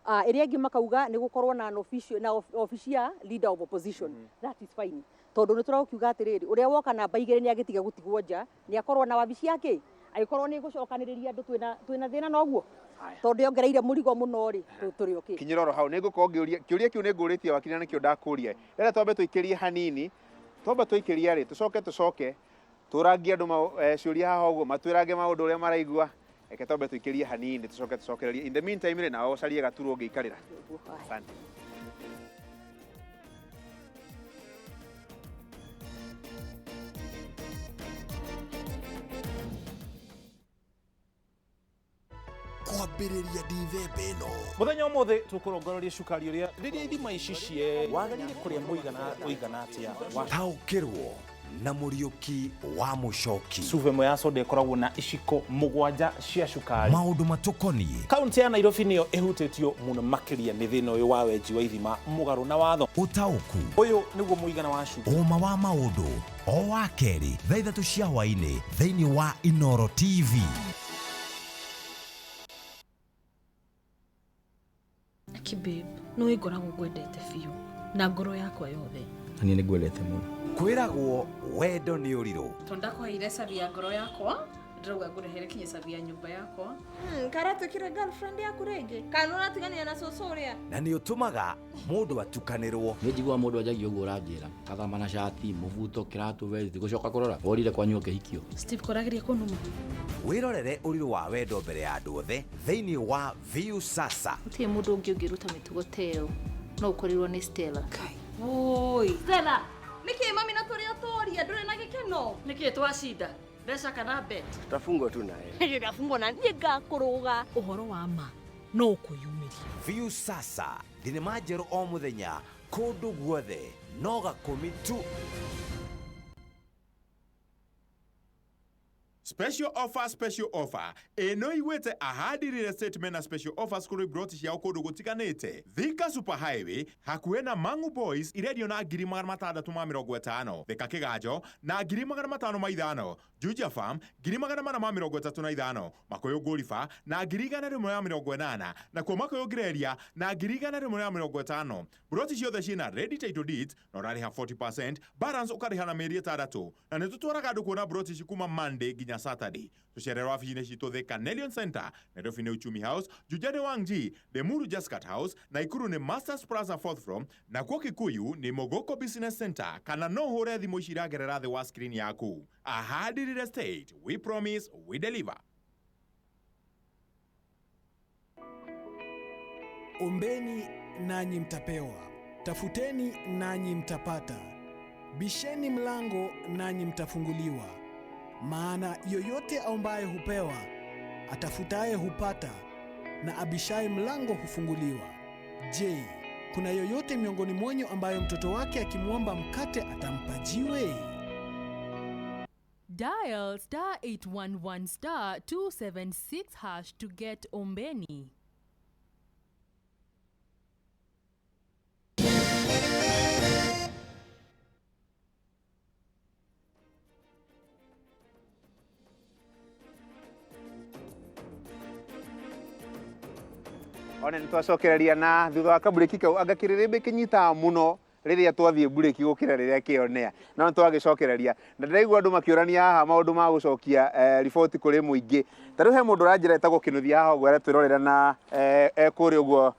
Ĩrĩa ĩngĩ makauga nĩ gũkorwo na an official, na ofici ya leader of opposition. That is fine. Tondũ nĩ tũrakiuga atĩrĩrĩ, ũrĩa woka namba igĩrĩ nĩ agĩtiga gũtigwo nja, nĩ akorwo na wabici yake, angĩkorwo nĩ gũcokanĩrĩria andũ twĩna thĩna noguo. Tondũ yongereire mũrigo mũno rĩ, tũrĩ okay. Kinyĩra oro hau, nĩ ngũkorwo ngĩũria, kĩũria kĩu nĩ ngũrĩtie wakiri na nĩkĩo ndakũria. Rĩrĩa twambe tũikĩrie hanini, twamba tũikĩrie rĩ, tũcoke tũcoke, tũrangie andũ ciũria haha ũguo, matwĩrange maũndũ ũrĩa maraigua. Reke twambe tũikĩrie hanini, tũcoke tũcokererie. In the meantime rĩ, nawe ũcarie gaturwa ũngĩikarĩra. Asante. Kwambĩrĩria ndithemba ĩno. Mũthenya ũmũthĩ tũkũrongoreria cukari ũrĩa rĩrĩa ithima ici cie wagĩrĩire kũrĩa mũigana ũigana atĩa wa Taũkĩrwo na Mũriũki wa Mũcoki. Cuba ĩmwe ya soda ĩkoragwo na iciko mũgwanja cia cukari. Maũndũ matũkoniĩ. Kaunti ya Nairobi nĩyo ĩhutĩtio mũno makĩria nĩ thĩna ũyũ wa wenji wa ithima mũgarũ na watho. Ũtaũku. Ũyũ nĩguo mũigana wa cuba. Ũma wa maũndũ o wa kerĩ thaa ithatũ cia hwaĩ-inĩ thĩinĩ wa Inooro TV. Aki babe, no ngoragwo ngwendete biũ na ngoro yakwa yothe. Na niĩ nĩ ngwendete mũno. Kwĩragwo wendo nĩ ũrirũ. Tondũ ndakũheire cabi ya ngoro yakwa, ndĩrauga ngũrehere kinya cabi ya nyũmba yakwa. Karatuĩkire girlfriend yaku rĩngĩ? Kana ũratiganire na cũcũ ũrĩa? Na nĩ ũtũmaga mũndũ atukanĩrwo. Nĩ njiguaga mũndũ anjagia ũguo ũranjĩra. Gathamba na cati, mũbuto, kĩratũ, vest, gũcoka kũrora. Worire kwanyu ũkĩhikio. Steve, kũrageria kũnuma. Wĩrorere ũrirũ wa wendo mbere ya andũ othe thĩinĩ wa Viu Sasa. Gũtirĩ mũndũ ũngĩ ũngĩruta mĩtugo ta ĩyo, no ũkorirwo nĩ Stella. Woi. Stella, nĩkĩ mami na tũrĩ o tũria ndũrĩ na gĩkeno? Nĩkĩ twacinda? Mbeca kana bet? Tutafungwa tu naye. Tutafungwa na niĩ ngakũrũga. Ũhoro wa ma no ũkwĩyumĩria. Viu Sasa, thinema njerũ o mũthenya, kũndũ guothe, no gakũmi tu. Special offer, special offer. Ĩno iguĩte Ahadi Real Estate mena special offers kũrĩ broti ciao kũndũ gũtiganĩte. Thika Super Highway hakuhĩ na Mangu Boys irendio na ngiri magana matandatũ ma mĩrongo ĩtano. Thika Kĩganjo na ngiri magana matano ma ithano. Juja Farm ngiri magana mana ma mĩrongo ĩtatũ na ithano. Makuyu Ngũriba na ngiri igana rĩmwe ya mĩrongo ĩnana. Nakuo Makuyu Ngĩreria na ngiri igana rĩmwe ya mĩrongo ĩtano. Broti ciothe ciĩna ready title deeds na ũrarĩha 40%, balance ũkarĩha na mĩeri ĩtandatũ. Na nĩ tũtwaraga andũ kuona broti ici kuma Monday nginya Saturday. Tũcererwo wabici-inĩ citũ Thika Nelion Center, Nairobi nĩ Uchumi House, Juja nĩ Wangji, Limuru Jascat House, Nakuru nĩ Masters Plaza fourth floor, nakuo Kikuyu nĩ Mogoko Business Center, kana no ũhũre thimũ ici iragerera thĩ wa screen yaku. Ahadi Real Estate, we promise, we deliver. Ombeni nanyi mtapewa, tafuteni nanyi mtapata, bisheni mlango nanyi mtafunguliwa. Maana yoyote aombaye hupewa, atafutaye hupata, na abishaye mlango hufunguliwa. Je, kuna yoyote miongoni mwenyu ambayo mtoto wake akimwomba mkate atampa jiwe? Dial star 811 star 276 hash to get Ombeni. One nĩ twacokereria na thutha wa kabureki kau anga kĩrĩrĩmbĩ kĩnyitaga mũno rĩrĩa twathiĩ bureki gũkĩra rĩrĩa kĩonea no nĩ twagĩcokereria na ndĩraigua andũ makĩũrania haha maũndũ ma gũcokia riboti kũrĩ mũingĩ. Ta rĩu he mũndũ ũranjĩra etagwo Kĩnuthia haha ũguo aratwĩrorera na e kũrĩa ũguo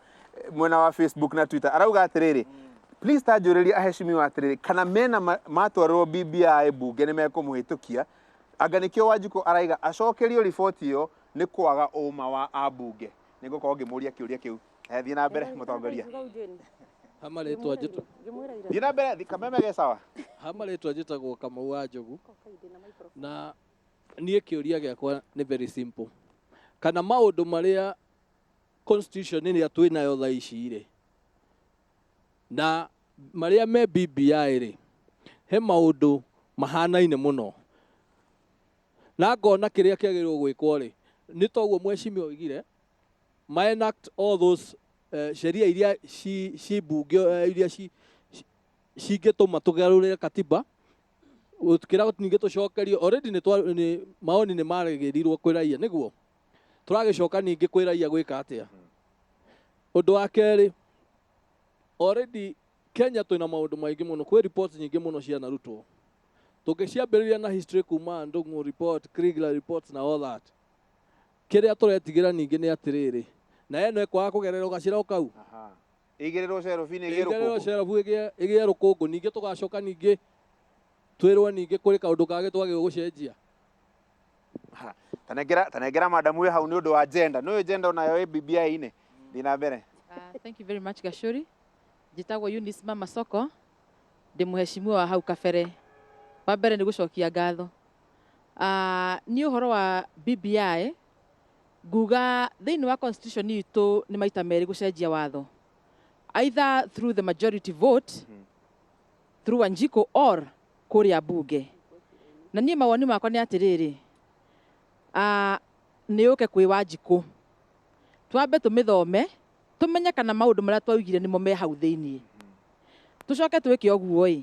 mwena wa Facebook na Twitter arauga atĩrĩrĩ, please ta njũrĩrie aheshimiwa atĩrĩrĩ, kana mena matwarĩrwo BBI mbunge nĩ mekũmũhĩtũkia, anga nĩkĩo Wanjikũ araiga acokerio riboti ĩyo nĩ kwaga ũma wa ambunge. Nĩ ngũkorwo ngĩmũria kĩũria kĩu. Thiĩ na mbere mũtongoria. Ha marĩtwa njĩtagwo Thiĩ na mbere, kameme ge sawa. Ha marĩtwa njĩtagwo Kamau wa Njogu. Na niĩ kĩũria gĩakwa nĩ very simple. Kana maũndũ marĩa constitution ĩrĩa twĩnayo thaa ici rĩ, na marĩa me BBI rĩ, he maũndũ mahanaine mũno. Na ngona kĩrĩa kĩagĩrĩirwo gwĩkwo rĩ, nĩ toguo mheshimiwa oigire, ma enact all those sheria iria ci ci mbunge iria ci cingĩtũma tũgarũrĩre katiba gũkĩra ningĩ tũcokerio already nĩ twa nĩ maoni nĩ maragĩrirwo kwĩ raia nĩguo tũragĩcoka ningĩ kwĩ raia gwĩka atĩa. Ũndũ wa kerĩ, already Kenya twĩna maũndũ maingĩ mũno, kwĩ reports nyingĩ mũno cianarutwo. Tũngĩciambĩrĩria na history kuma Ndung'u report, Kriegler reports na all that. Kĩrĩa tũretigĩra ningĩ nĩ atĩrĩrĩ, na ĩno ĩkwaga kũgererwo gacĩra o kau. Ĩigĩrĩrwo cerobu-inĩ ĩgĩe Ĩigĩrĩrwo rũkũngũ. cerobu ĩgĩe ĩgĩe rũkũngũ, ningĩ tũgacoka ningĩ twĩrwo ningĩ kũrĩ kaũndũ kangĩ twagĩrĩirwo gũcenjia. Tanengera tanengera madam wĩ hau nĩ ũndũ wa gender. Nĩ ũĩ gender onayo ĩ BBI-inĩ. Thiĩ na mbere. Thank you very much Gachuri. Njĩtagwo Eunice Mama Soko, ndĩ mũheshimiwa wa hau kabere. Wa mbere nĩ gũcokia ngatho. Niĩ ũhoro wa BBI nguga thĩinĩ wa constitution itũ nĩ maita merĩ gũcenjia watho. Either through the majority vote, through Wanjikũ or kũrĩa mbunge. Na niĩ mawoni makwa nĩ atĩrĩrĩ, nĩ yũke kwĩ Wanjikũ. Twambe tũmĩthome, tũmenye kana maũndũ marĩa twaugire nĩmo me hau thĩinĩ. Tũcoke twĩke ũguo ĩ,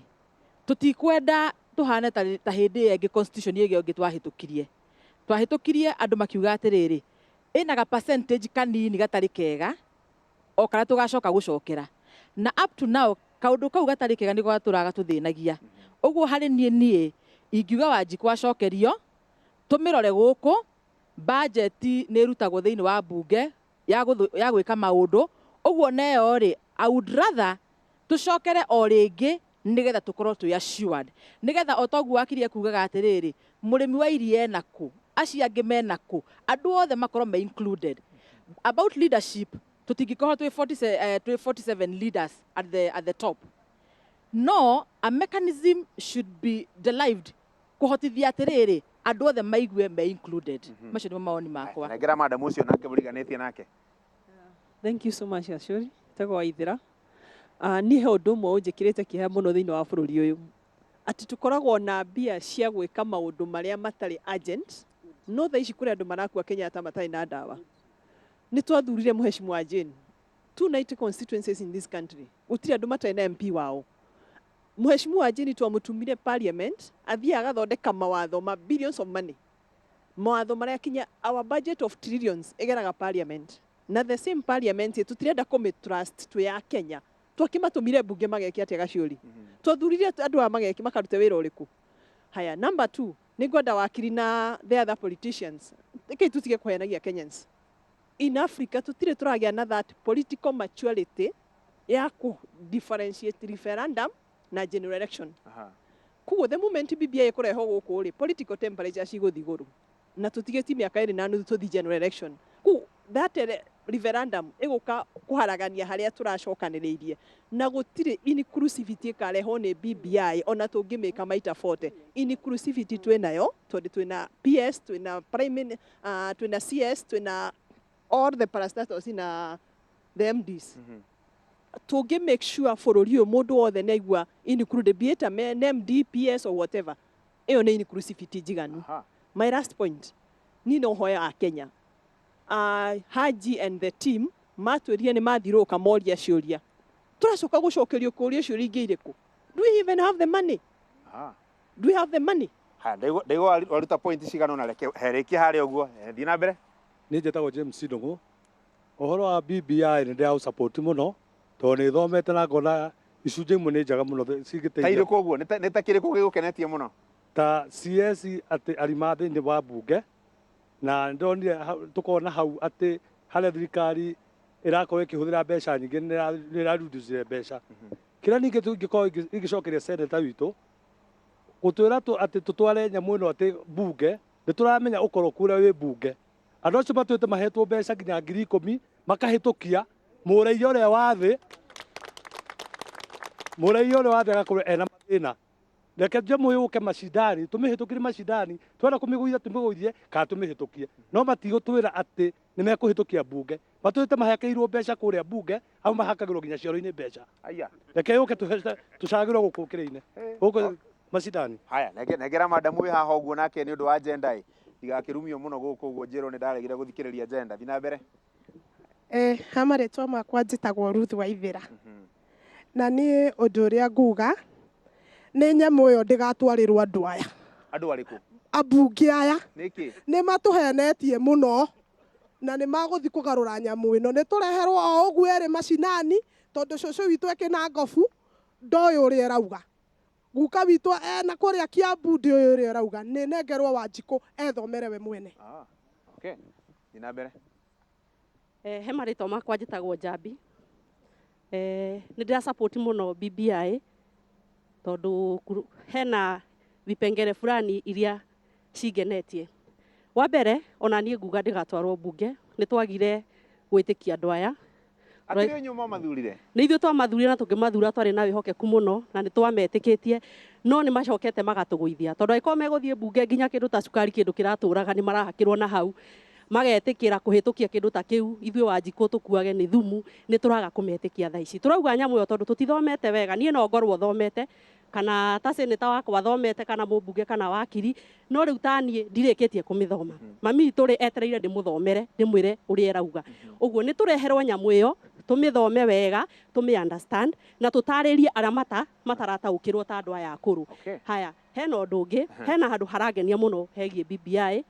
tũtikwenda tũhane ta ta hĩndĩ ĩyo ĩngĩ constitution ĩyo ĩngĩ twahĩtũkirie. Twahĩtũkirie andũ makiuga atĩrĩrĩ, ĩna ga percentage kanini gatarĩ kega, o karĩa tũgacoka gũcokera. Na up to now, kaũndũ kau gatarĩ kega nĩko gatũraga gatũthĩnagia. Ũguo harĩ niĩ niĩ, ingiuga Wanjikũ acokerio, tũmĩrore gũkũ, budget nĩ ĩrutagwo thĩinĩ wa mbunge ya ya gwĩka maũndũ, ũguo neyo rĩ, I would rather tũcokere o rĩngĩ nĩgetha tũkorwo twĩ assured. Nĩgetha o toguo wakiri ekugaga atĩrĩrĩ, mũrĩmi wa iria ena kũ, acio angĩ mena kũ, andũ othe makorwo me included. About leadership, tũtingĩkorwo twĩ 40, twĩ 47 leaders at the top. No, a mechanism should be derived kũhotithia atĩrĩrĩ, andũ othe maigue me included. Macio nĩmo mawoni makwa. Nengera madam ũcio nake mũriganĩtie nake. Thank you so much Gachuri. Njĩtagwo Waithĩra. Niĩ he ũndũ ũmwe ũnjĩkĩrĩte kĩeha mũno thĩinĩ wa bũrũri ũyũ. Atĩ tũkoragwo na mbia cia gwĩka maũndũ marĩa matarĩ urgent, no thaa ici kũrĩ andũ marakua Kenyatta matarĩ na ndawa. Nĩ twathurire Mheshimiwa Jane. 290 constituencies in this country. Gũtirĩ andũ matarĩ na MP wao. Mheshimiwa Jane twamũtumire parliament athiĩ agathondeka mawatho ma billions of money. Mawatho marĩa kinya our budget of trillions ĩgeraga parliament. Na the same parliament tũtirenda kũmĩ trust twĩ ya Kenya. Twakĩmatũmire mbunge mageke atĩa Gachuri? Twathurire andũ aya mageke makarute wĩra ũrĩkũ? Haya, number two, nĩ ngwenda wakiri na the other politicians. Rekei tũtige kũhenagia Kenyans. In Africa tũtirĩ tũragĩa na that political maturity ya kũ differentiate referendum na general election. Koguo the moment BBI ĩkũrehwo gũkũ rĩ, political temperature cigũthiĩ igũrũ. Na tũtigĩtie mĩaka ĩrĩ na nuthu tũthiĩ general election. Koguo that referendum ĩgũka kũharagania harĩa tũracokanĩrĩirie. Na gũtirĩ inclusivity ĩkarehwo nĩ BBI ona tũngĩmĩka maita 40. Inclusivity twĩnayo tondũ twĩna PS, twĩna prime, twĩna CS, twĩna all the parastatals na the MDs. Tũngĩ make sure bũrũri ũyũ mũndũ wothe nĩ aigua included, be it a man, MD, PS or whatever. Ĩyo nĩ inclusivity njiganu. My last point, niĩ no hoya a Kenya. Haji and the team matwĩrire nĩ mathirũka moria ciũria. Tũracoka gũcokerio kũria ciũria ingĩ irĩkũ? Do we even have the money? Do we have the money? Haya, ndaigua waruta point cigana ũna, reke herĩkie harĩa ũguo. Thiĩ na mbere. Niĩ njĩtagwo James Ndũng'ũ. Ũhoro wa BBI nĩ ndĩraũ support mũno tondũ nĩ thomete na ngona icunjĩ imwe nĩ njega mũno cingĩteithia. Ta irĩkũ ũguo? Nĩ ta kĩrĩkũ gĩgũkenetie mũno? Ta CS atĩ arima thĩinĩ wa mbunge na ndonire tũkona hau atĩ harĩa thirikari ĩrakorwo ĩkĩhũthĩra mbeca nyingĩ nĩ ĩra mbeca. Kĩrĩa ningĩ tũngĩkorwo ingĩcokeria senator witũ gũtwĩra atĩ tũtware nyamũ ĩno atĩ mbunge, nĩ tũramenya ũkoroku ũrĩa wĩ mbunge. Andũ acio matwĩte mahetwo mbeca nginya 10,000 makahĩtũkia mũraiya ũrĩa wa thĩ, mũraiya ũrĩa wa thĩ agakorwo ena mathĩna. Reke nyamũ yũke macindani, tũmĩhĩtũkĩre macindani, twenda kũmĩgũithia tũmĩgũithie kana tũmĩhĩtũkie. No matigũtwĩra atĩ nĩ mekũhĩtũkia mbunge. Matwĩte mahakĩirwo mbeca kũrĩa mbunge, au mahakagĩrwo nginya cioro-inĩ mbeca. Reke yũke tũcagĩrwo gũkũ kĩrĩ-inĩ, gũkũ macindani. Haya, nengera madamu wĩ haha ũguo nake nĩ ũndũ wa agenda ĩ. Ndigakĩrumio mũno gũkũ ũguo njĩrwo nĩ ndaregire gũthikĩrĩria agenda. Thiĩ na mbere. Eh, ha marĩtwa makwa njĩtagwo Ruth Waithĩra. Na niĩ ũndũ ũrĩa nguga nĩ nyamũ ĩyo ndĩgatwarĩrwo andũ aya. Andũ arĩkũ? Ambunge aya. Nĩkĩ? Nĩ matũhenetie mũno na nĩ magũthiĩ kũgarũra nyamũ ĩno. Nĩ tũreherwo o ũguo ĩrĩ macinani tondũ cũcũ witũ ekĩna ngobu ndoĩ ũrĩa ĩrauga. Guka witũ ena kũrĩa Kiambu ndĩũĩ ũrĩa ĩrauga. Nĩ nengerwo Wanjikũ ethomere we mwene. Ah, okay. Thiĩ na mbere. Eh, he marĩtwa makwa njĩtagwo Njambi. Eh, nĩ ndĩra support mũno BBI tondũ hena vipengele fulani iria cingenetie. Wa mbere ona niĩ nguga ndĩgatwarwo mbunge, nĩ twagire gwĩtĩkia andũ aya. Atĩ inyuĩ mwamathurire? Nĩ ithuĩ twamathurire na tũkĩmathura twarĩ na wĩhokeku mũno na nĩ twametĩkĩtie, no nĩ macokete magatũgũithia tondũ angĩkorwo megũthiĩ mbunge nginya kĩndũ ta cukari kĩndũ kĩratũraga nĩ marahakĩrwo na hau, magetĩkĩra kũhĩtũkia kĩndũ ta kĩu, ithuĩ Wanjikũ tũkuage nĩ thumu, nĩ tũraga kũmetĩkia thaa ici. Tũrauga nyamũ ĩyo tondũ tũtithomete wega, niĩ no ngorwo thomete kana ta seneta wakwa thomete kana mũmbunge kana wakiri, no rĩu ta niĩ ndirĩkĩtie kũmĩthoma. Mami witũ rĩ etereire ndĩmũthomere ndĩmwĩre ũrĩa ĩrauga. Ũguo nĩ tũreherwo nyamũ ĩyo tũmĩthome wega, tũmĩ understand na tũtarĩrie arĩa matarataũkĩrwo ta andũ aya akũrũ. Haya, hena ũndũ ũngĩ, hena handũ harangenia mũno hegiĩ BBI,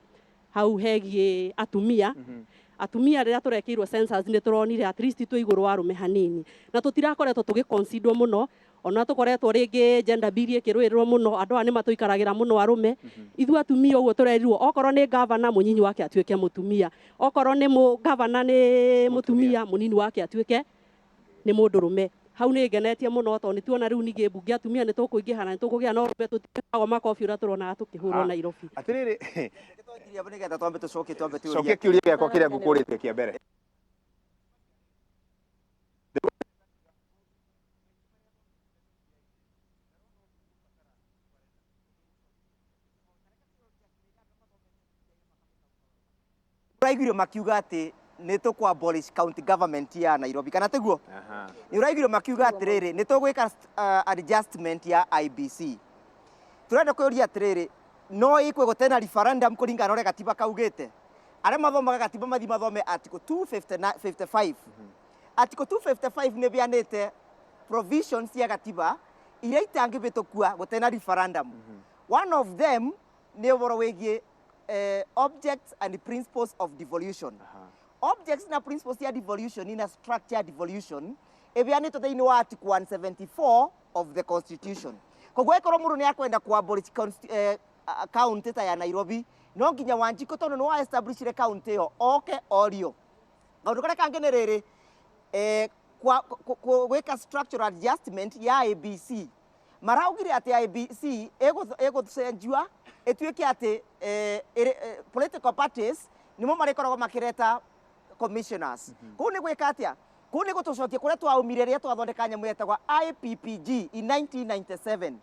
hau hegiĩ atumia. Atumia rĩrĩa tũrekĩirwo census nĩ tũronire at least twĩ igũrũ wa arũme hanini, na tũtirakoretwo tũgĩ-considerwo mũno, ona tũkoretwo rĩngĩ gender bill ĩkĩrũĩrĩrwo mũno, andũ aya nĩ matũikaragĩra mũno arũme. Ithuĩ atumia ũguo tũrerirwo okorwo nĩ gavana mũnyinyi wake atuĩke mũtumia, okorwo nĩ gavana nĩ mũtumia mũnini wake atuĩke nĩ mũndũrũme. Hau nĩ ngenetie mũno tondũ nĩ tuona rĩu ningĩ mbunge atumia nĩ tũkũingĩha na nĩ tũkũgĩa na ũrũme, tũtikahũragwo makobi ũrĩa tũronaga tũkĩhũrwo Nairobi. Atĩrĩrĩ, Nĩgetha twambe tũcokie, twambe tũrie. Cokia kĩũria gĩakwa kĩrĩa ngũkũrĩtie kĩa mbere. Ũraiguire makiuga atĩ nĩ tũkũ abolish county government ya Nairobi, kana tiguo? Nĩ ũraiguire makiuga atĩrĩrĩ, nĩ tũgwĩka adjustment ya IBC. Tũrenda kũria atĩrĩrĩ, no ĩkwe gũtena referendum kũringana na ũrĩa gatiba kaugĩte? Arĩa mathomaga gatiba mathiĩ mathome article 255. Article 255 nĩ ĩheanĩte provisions cia gatiba iria itangĩhĩtũkua gũtena referendum. One of them nĩ ũhoro wĩgiĩ objects and principles of devolution. Objects na principles cia devolution ina structure ya devolution ĩheanĩtwo thĩinĩ wa article 174 of the constitution. Koguo ĩkorwo mũndũ nĩ akwenda ku abolish county ta ya Nairobi, no nginya Wanjikũ tondũ nĩ wa establishire county ĩyo oke orio. Kaũndũ karĩa kangĩ nĩ rĩrĩ, gwĩka structural adjustment ya ABC. Maraugire atĩ IBC ĩgũcenjua ĩtuĩke atĩ political parties nĩmo marĩkoragwo makĩreta commissioners. Kũu nĩ gwĩka atĩa? Kũu nĩ gũtũcokia kũrĩa twaumire rĩrĩa twathondeka nyamũ yetagwo IPPG in 1997.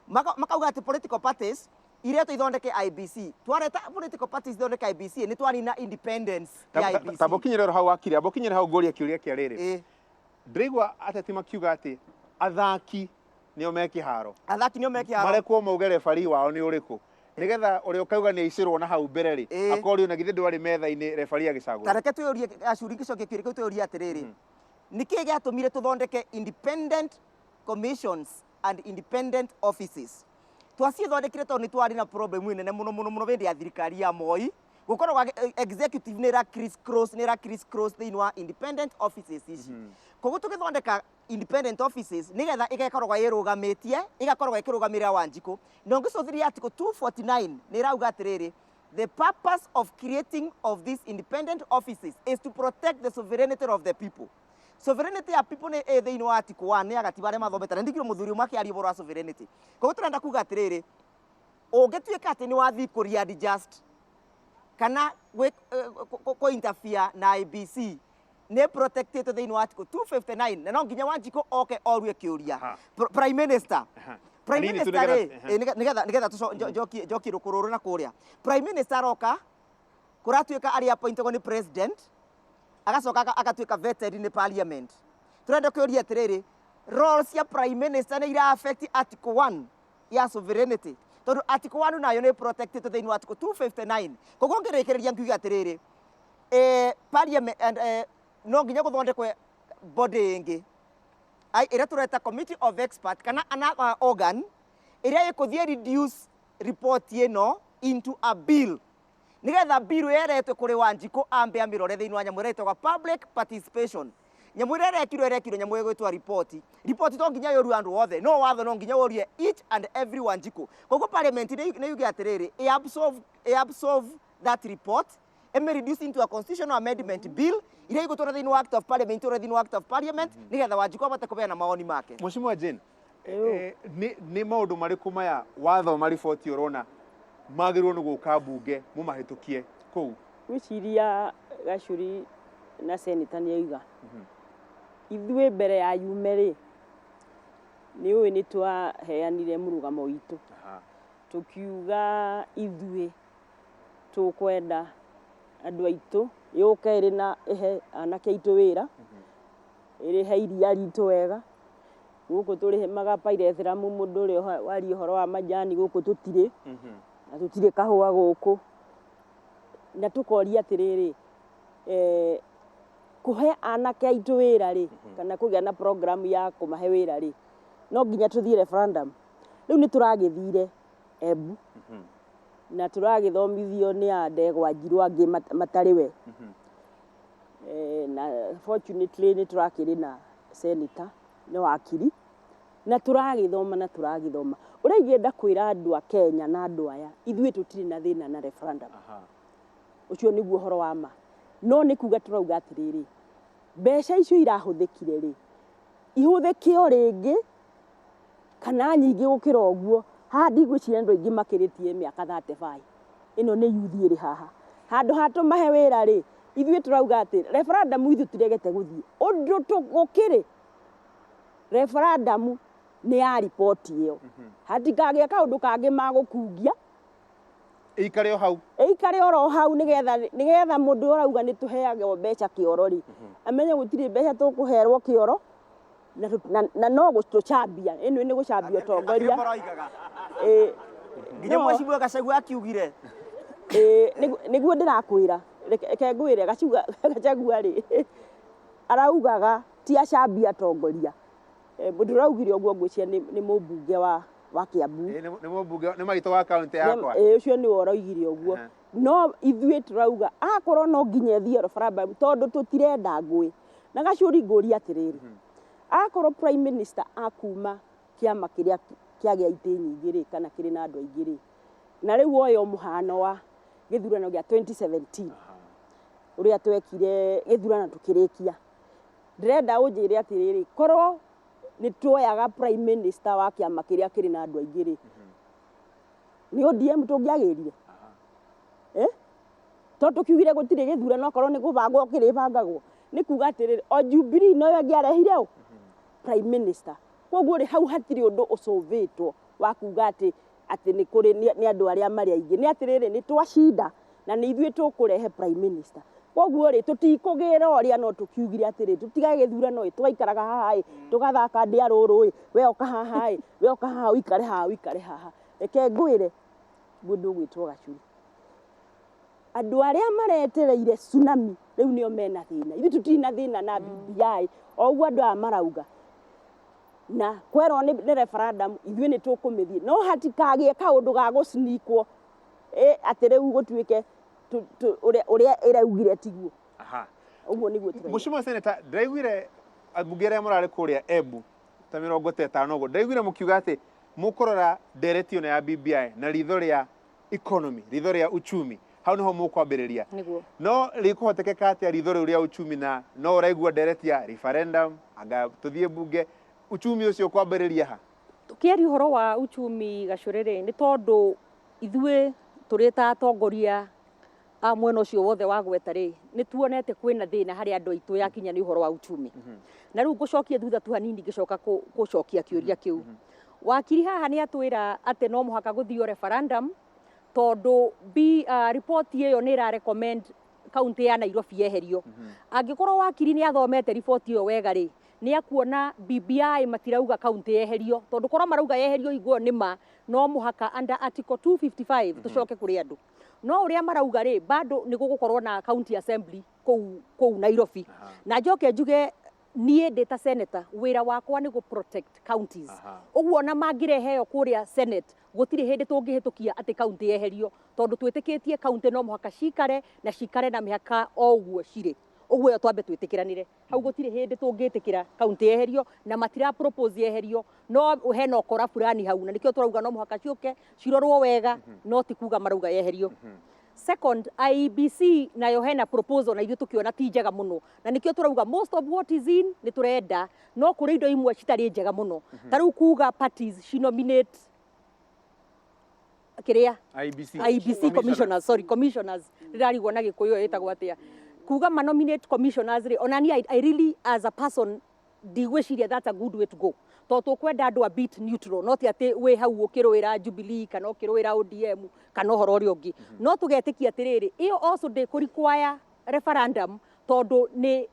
Makauga atĩ political parties iretwo ithondeke IBC. Twareta political parties ithondeke IBC nĩ twanina independence ya IBC. Ta mbũkinyĩre hau wakiri, mbũkinyĩre hau ngũrie kĩũria kĩa rĩrĩ. Ndĩraigua ateti makiuga atĩ athaki nĩo me kĩharo. Athaki nĩo me kĩharo. Marekwo mauge referee wao nĩ ũrĩkũ. Nĩgetha ũrĩa ũkauga nĩ aicĩrwo na hau mbere rĩ, akorio na githĩ ndwarĩ metha-inĩ referee agĩcagũra. Ta reke twĩyũrie, Ashuri ngĩcokia kĩũria kĩu twĩyũrie atĩrĩrĩ. Nĩkĩ gĩatũmire tũthondeke independent commissions and independent offices? Twacithondekire tondũ nĩ twarĩ na problem nene mũno mũno mũno hĩndĩ ya thirikari ya Moi. Gũkorwo gwa executive nĩ ĩra criss cross, nĩ ĩra criss cross thĩinĩ wa independent offices ici. Koguo tũgĩthondeka independent offices nĩgetha ĩgakoragwo ĩrũgamĩtie, ĩgakoragwo ĩkĩrũgamĩrĩra Wanjikũ. Na ũngĩcũthĩrĩria article 249 nĩ ĩrauga atĩrĩrĩ, the purpose of creating of these independent offices is to protect the sovereignty of the people. Sovereignty ya people nĩ ĩ thĩinĩ wa article 1 ya gatiba arĩa mathomete, na ndigire mũthuri ũmwe akĩaria ũhoro wa sovereignty. Koguo tũrenda kuga atĩrĩrĩ, ũngĩtuĩka atĩ nĩ wathiĩ kũ readjust kana kũ interfere na IBC nĩ protected thĩinĩ wa article 259, na no nginya Wanjikũ oke orue kĩũria. Prime Minister. Prime Anini tu Minister rĩ, nĩgetha- nĩgetha njokie rũkũ rũrũ na kũrĩa. Prime Minister aroka, kũratuĩka arĩa appointagwo nĩ president, agacoka agatuĩka vetted nĩ parliament. Tũrenda kũũria atĩrĩrĩ, role cia Prime Minister nĩ ira affect article 1 ya sovereignty. Tondu article 1 nayo nĩ protected thĩinĩ wa article 259. Koguo ngĩrĩkĩrĩria ngiuga atĩrĩrĩ, parliament and, no nginya gũthondekwe body ĩngĩ ai ĩrĩa tũreta committee of expert kana another organ ĩrĩa ĩkũthiĩ reduce report ĩno into a bill, nigetha bill ĩyo ĩretwo kũrĩ Wanjikũ ambe amĩrore thĩinĩ wa nyamũ ĩrĩa ĩtagwo public participation. Nyamũ ĩrĩa ĩrekirwo nyamũ ĩgwĩtwo report. Report to nginya yũrio andũ othe, no watho no nginya ũrie each and every Wanjikũ. Koguo parliament nĩ yuge atĩrĩrĩ, ĩ absorb that report, ĩmĩ reduce into a constitutional amendment bill iria igũtwara thĩinĩ wa act of parliament, ũrĩa thĩinĩ wa act of parliament, nĩgetha Wanjikũ abote kũbeana mawoni make. Mheshimiwa Jane, nĩ maũndũ marĩkũ maya wathoma riboti ũrona magĩrĩirwo nĩ gũka mbunge mũmahĩtũkie kũu? Gwĩciria Gacuri na seneta nĩ oiga ithuĩ mbere ya yume rĩ, nĩ ũĩ nĩ twaheanire mũrũgamo witũ, tũkiuga ithuĩ tũkwenda andũ aitũ yũke ĩrĩ na ĩhe anake aitũ wĩra, ĩrĩhe iria ritũ wega. Gũkũ tũrĩmaga pyrethrum, mũndũ ũrĩa waria ũhoro wa majani, gũkũ tũtirĩ na tũtirĩ kahũa gũkũ. Na tũkoria atĩrĩrĩ, kũhe anake aitũ wĩra rĩ, kana kũgĩa na program ya kũmahe wĩra rĩ, no nginya tũthiĩ referendum? Rĩu nĩ tũragĩthire Embu na tũragĩthomithio nĩ a ndegwa njirũ angĩ matarĩ we. Na fortunately nĩ tũrakĩrĩ na senator nĩ wakiri, na tũragĩthoma na tũragĩthoma. Ũrĩa ingĩenda kwĩra andũ a Kenya na andũ aya, ithuĩ tũtirĩ na thĩna na referendum, ũcio nĩguo ũhoro wa ma. No nĩ kuga tũrauga atĩrĩrĩ, mbeca icio irahũthĩkire rĩ, ihũthĩke o rĩngĩ kana nyingĩ gũkĩra ũguo. Haha ndigwĩciria andũ aingĩ makĩrĩtie mĩaka 35, ĩno nĩ youth ĩrĩ haha. Handũ ha tũmahe wĩra rĩ, ithuĩ tũrauga atĩ referendum ithuĩ tũregete gũthiĩ ũndũ gũkĩrĩ referendum nĩ ya riboti ĩyo, hatikagĩe kaũndũ kangĩ magũkungia. Ĩikare o hau. Ĩikare oro hau, nĩgetha mũndũ ũrauga nĩ tũheagwo mbeca kĩoro rĩ, amenye gũtirĩ mbeca tũkũherwo kĩoro, na no gũtũcambia ĩno nĩ gũcambia ũtongoria. Nginya Mheshimiwa Gachagua akiugire. Nĩguo ndĩrakwĩra, reke ngwĩre, Gachagua rĩ, araugaga ti acambia atongoria. Mũndũ ũraugire ũguo ngwĩciria nĩ mũmbunge wa Kiambu. Nĩ mũmbunge, nĩ maitũ wa kaunti yakwa. Ũcio nĩwe ũroigire ũguo. No ithuĩ tũrauga akorwo no nginya ĩthiĩ referendum, tondũ tũtirenda ngũĩ. Na Gacuri, ngũria atĩrĩrĩ, akorwo prime minister akuma kĩama kĩrĩa kĩagĩa itĩ nyingĩ rĩ, kana kĩrĩ na andũ aingĩ rĩ, na rĩu oyo mũhano wa gĩthurano gĩa 2017 ũrĩa twekire gĩthurano tũkĩrĩkia, ndĩrenda ũnjĩre atĩrĩrĩ, korwo nĩ tuoyaga prime minister wa kĩama kĩrĩa kĩrĩ na andũ aingĩ rĩ, nĩ ODM tũngĩagĩrire? Tondũ tũkiugire gũtirĩ gĩthurano, akorwo nĩ gũbangwo kĩrĩbangagwo, nĩ kuga atĩrĩrĩ, o Jubilee noyo ĩngĩarehire ũ prime minister. Koguo rĩ, hau hatirĩ ũndũ ũcũvĩtwo wa kuga atĩ nĩ kũrĩ nĩ andũ arĩa marĩ aingĩ. Nĩ atĩrĩrĩ, nĩ twacinda na nĩ ithuĩ tũkũrehe prime minister. Koguo rĩ, tũtikũgĩra ũrĩa, no tũkiugire atĩrĩ, tũtigage gĩthurano ĩ, twaikaraga haha ĩ, tũgathaka ndĩa rũrũ ĩ, we oka haha ĩ, we oka haha, ũikare haha, ũikare haha. Reke ngwĩre, mũndũ ũgwĩtwo Gacuri, andũ arĩa maretereire tsunami rĩu nĩo mena thĩna. Ithuĩ tũtirĩ na thĩna na BBI o ũguo andũ aya marauga na kwerwo nĩ referendum, ithuĩ nĩ tũkũmĩthiĩ, no hatikagĩe kaũndũ ga gũcinikwo atĩ rĩu gũtuĩke ũrĩa ĩraugire tiguo. Ũguo nĩguo tũrauga. Mheshimiwa Senator, ndĩraiguire ambunge arĩa mũrarĩ kũrĩa Embu ta 50 ũguo, ndĩraiguire mũkiuga atĩ mũkũrora ndereti ĩno ya BBI na ritho rĩa economy, ritho rĩa uchumi, hau niho mũkwambĩrĩria. Nĩguo. No rĩkũhotekeka atĩa ritho rĩu rĩa uchumi, na no ũraigua ndereti ya referendum, anga tũthiĩ mbunge, uchumi ũcio kwambĩrĩria ha? Tũkĩaria ũhoro wa uchumi, Gacũrĩ-rĩ, nĩ tondũ ithuĩ tũrĩ ta atongoria a mwena ũcio wothe wa gweta rĩ, nĩ tuonete kwĩna thĩna harĩ andũ aitũ yakinya nĩ ũhoro wa uchumi. Na rĩu ngũcokia thutha tu hanini ngĩcoka gũcokia kĩũria kĩu. Wakiri haha nĩ atwĩra atĩ no mũhaka gũthio referendum, tondũ riboti ĩyo nĩ ĩra recommend kaunti ya Nairobi yeherio. Angĩkorwo wakiri nĩ athomete riboti ĩyo wega rĩ, Nĩ akuona BBI matirauga kaunti yeherio, tondũ korwo marauga yeherio hingo ĩyo nĩ ma no mũhaka under article 255 tũcoke kũrĩ andũ. No ũrĩa marauga rĩ, bado nĩ gũgũkorwo na county assembly kũu Nairobi. Na njoke njuge niĩ ndĩ ta senator, wĩra wakwa nĩ gũ protect counties. Ũguo ona mangĩrehe ĩyo kũrĩa senate, gũtirĩ hĩndĩ tũngĩhĩtũkia atĩ county yeherio, tondũ twĩtĩkĩtie county no mũhaka cikare na cikare na mĩhaka o ũguo cirĩ. Ũguo ĩyo twambe twĩtĩkĩranĩre hau, gũtirĩ hĩndĩ tũngĩtĩkĩra county yeherio, na matira propose yeherio, no hena ũkora fulani hau, na nĩkĩo tũrauga no mũhaka ciũke cirorwo wega, no ti kuga marauga yeherio. Second, IEBC nayo hena proposal na ithuĩ tũkĩona ti njega mũno, na nĩkĩo tũrauga most of what is in nĩ tũrenda, no kũrĩ indo imwe citarĩ njega mũno, ta rĩu kuga parties ci nominate kĩrĩa IEBC. IEBC commissioners, sorry, commissioners, ndĩrarigwo na Gĩkũyũ ĩtagwo atĩa, kuga ma nominate commissioners rĩ, ona niĩ I really as a person ndigwĩciria that's a good way to go, tondũ tũkwenda andũ a bit neutral, no ti atĩ wĩ hau ũkĩrũĩra Jubilee kana ũkĩrũĩra ODM kana ũhoro ũrĩa ũngĩ. No tũgetĩkia atĩrĩrĩ, ĩyo also ndĩkũ require referendum, tondũ nĩ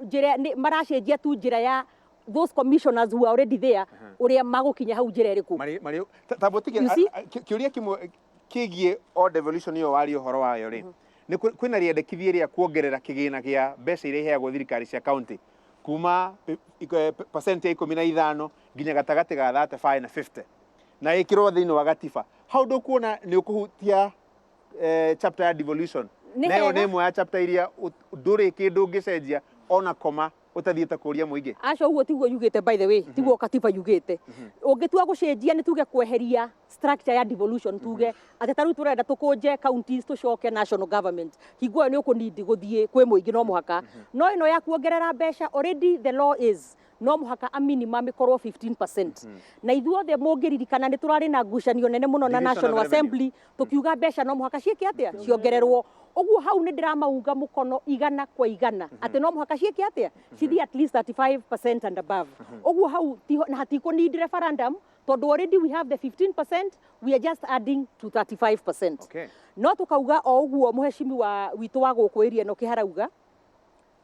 njĩra nĩ maracenjia tu njĩra ya those commissioners who are already there, ũrĩa magũkinya hau njĩra ĩrĩkũ. Marĩ tamba ũtige. You see? Kĩũria kĩmwe kĩgiĩ o devolution ĩyo waria ũhoro wayo rĩ, nĩ kwĩna rĩendekithia rĩa kuongerera kĩgĩna kĩa mbeca iria iheagwo thirikari cia county kuma percent ya 15 nginya gatagatĩ ga 35 na 50, na ĩkĩrwo thĩinĩ wa gatiba. Hau ndũkuona nĩ ũkũhutia chapter ya devolution? Nĩ Na ĩyo hega. nĩ ĩmwe ya chapter iria ndũrĩ kĩndũ ũngĩcenjia ona koma ũtathiĩte kũria mũingĩ. Aca, ũguo tiguo yugĩte, by the way, tiguo katiba yugĩte. Ũngĩtua gũcenjia, nĩ tuge kweheria structure ya devolution, tuge atĩ ta rĩu tũrenda tũkũnje counties tũcoke national government, hingo ĩyo nĩ ũkũnindi gũthiĩ kwĩ mũingĩ, no mũhaka. No ĩno ya kuongerera mbeca, already the law is no mũhaka a minimum ĩkorwo 15%, na ithuothe mũngĩririkana nĩ tũrarĩ na ngucanio nene mũno na Division of National revenue. Assembly tũkiuga mbeca no mũhaka ciĩke atĩa, ciongererwo. Ũguo hau nĩ ndĩramaunga mũkono 100% atĩ no mũhaka ciĩke atĩa, cithiĩ at least 35% and above. Ũguo hau na hatikũ need referendum, tondũ already we have the 15%, we are just adding to 35%. No tũkauga o ũguo mũheshimiwa witũ wa gũkũ area ĩno kĩharauga,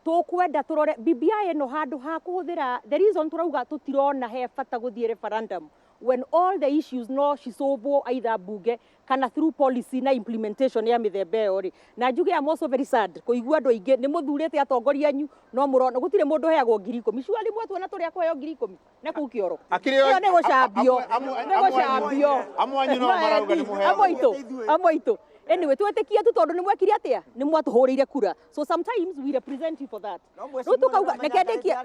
tũkwenda tũrore BBI ĩno handũ ha kũhũthĩra. The reason tũrauga tũtirona he bata gũthiĩ referendum when all the issues no cisolvwo either bunge kana through policy na implementation ya mĩthemba ĩyo rĩ, na njuge I'm also very sad kũigua andũ aingĩ nĩ mũthurĩte atongoria anyu, no mũrona gũtirĩ mũndũ ũheagwo 10,000. Surely mwatuona tũrĩa kũheo 10,000 na kũu kĩoro, Akĩrĩ ĩyo nĩ gũcambio, nĩ gũcambio. Amwe anyu no marauga nĩ mũheagwo. Amwe aitũ, amwe aitũ. Anyway, twĩtĩkie tu tondũ nĩ mwekire atĩa, nĩ mwatũhũrĩire kura, so sometimes we represent you for that. Rĩu tũkauga reke ndĩkie.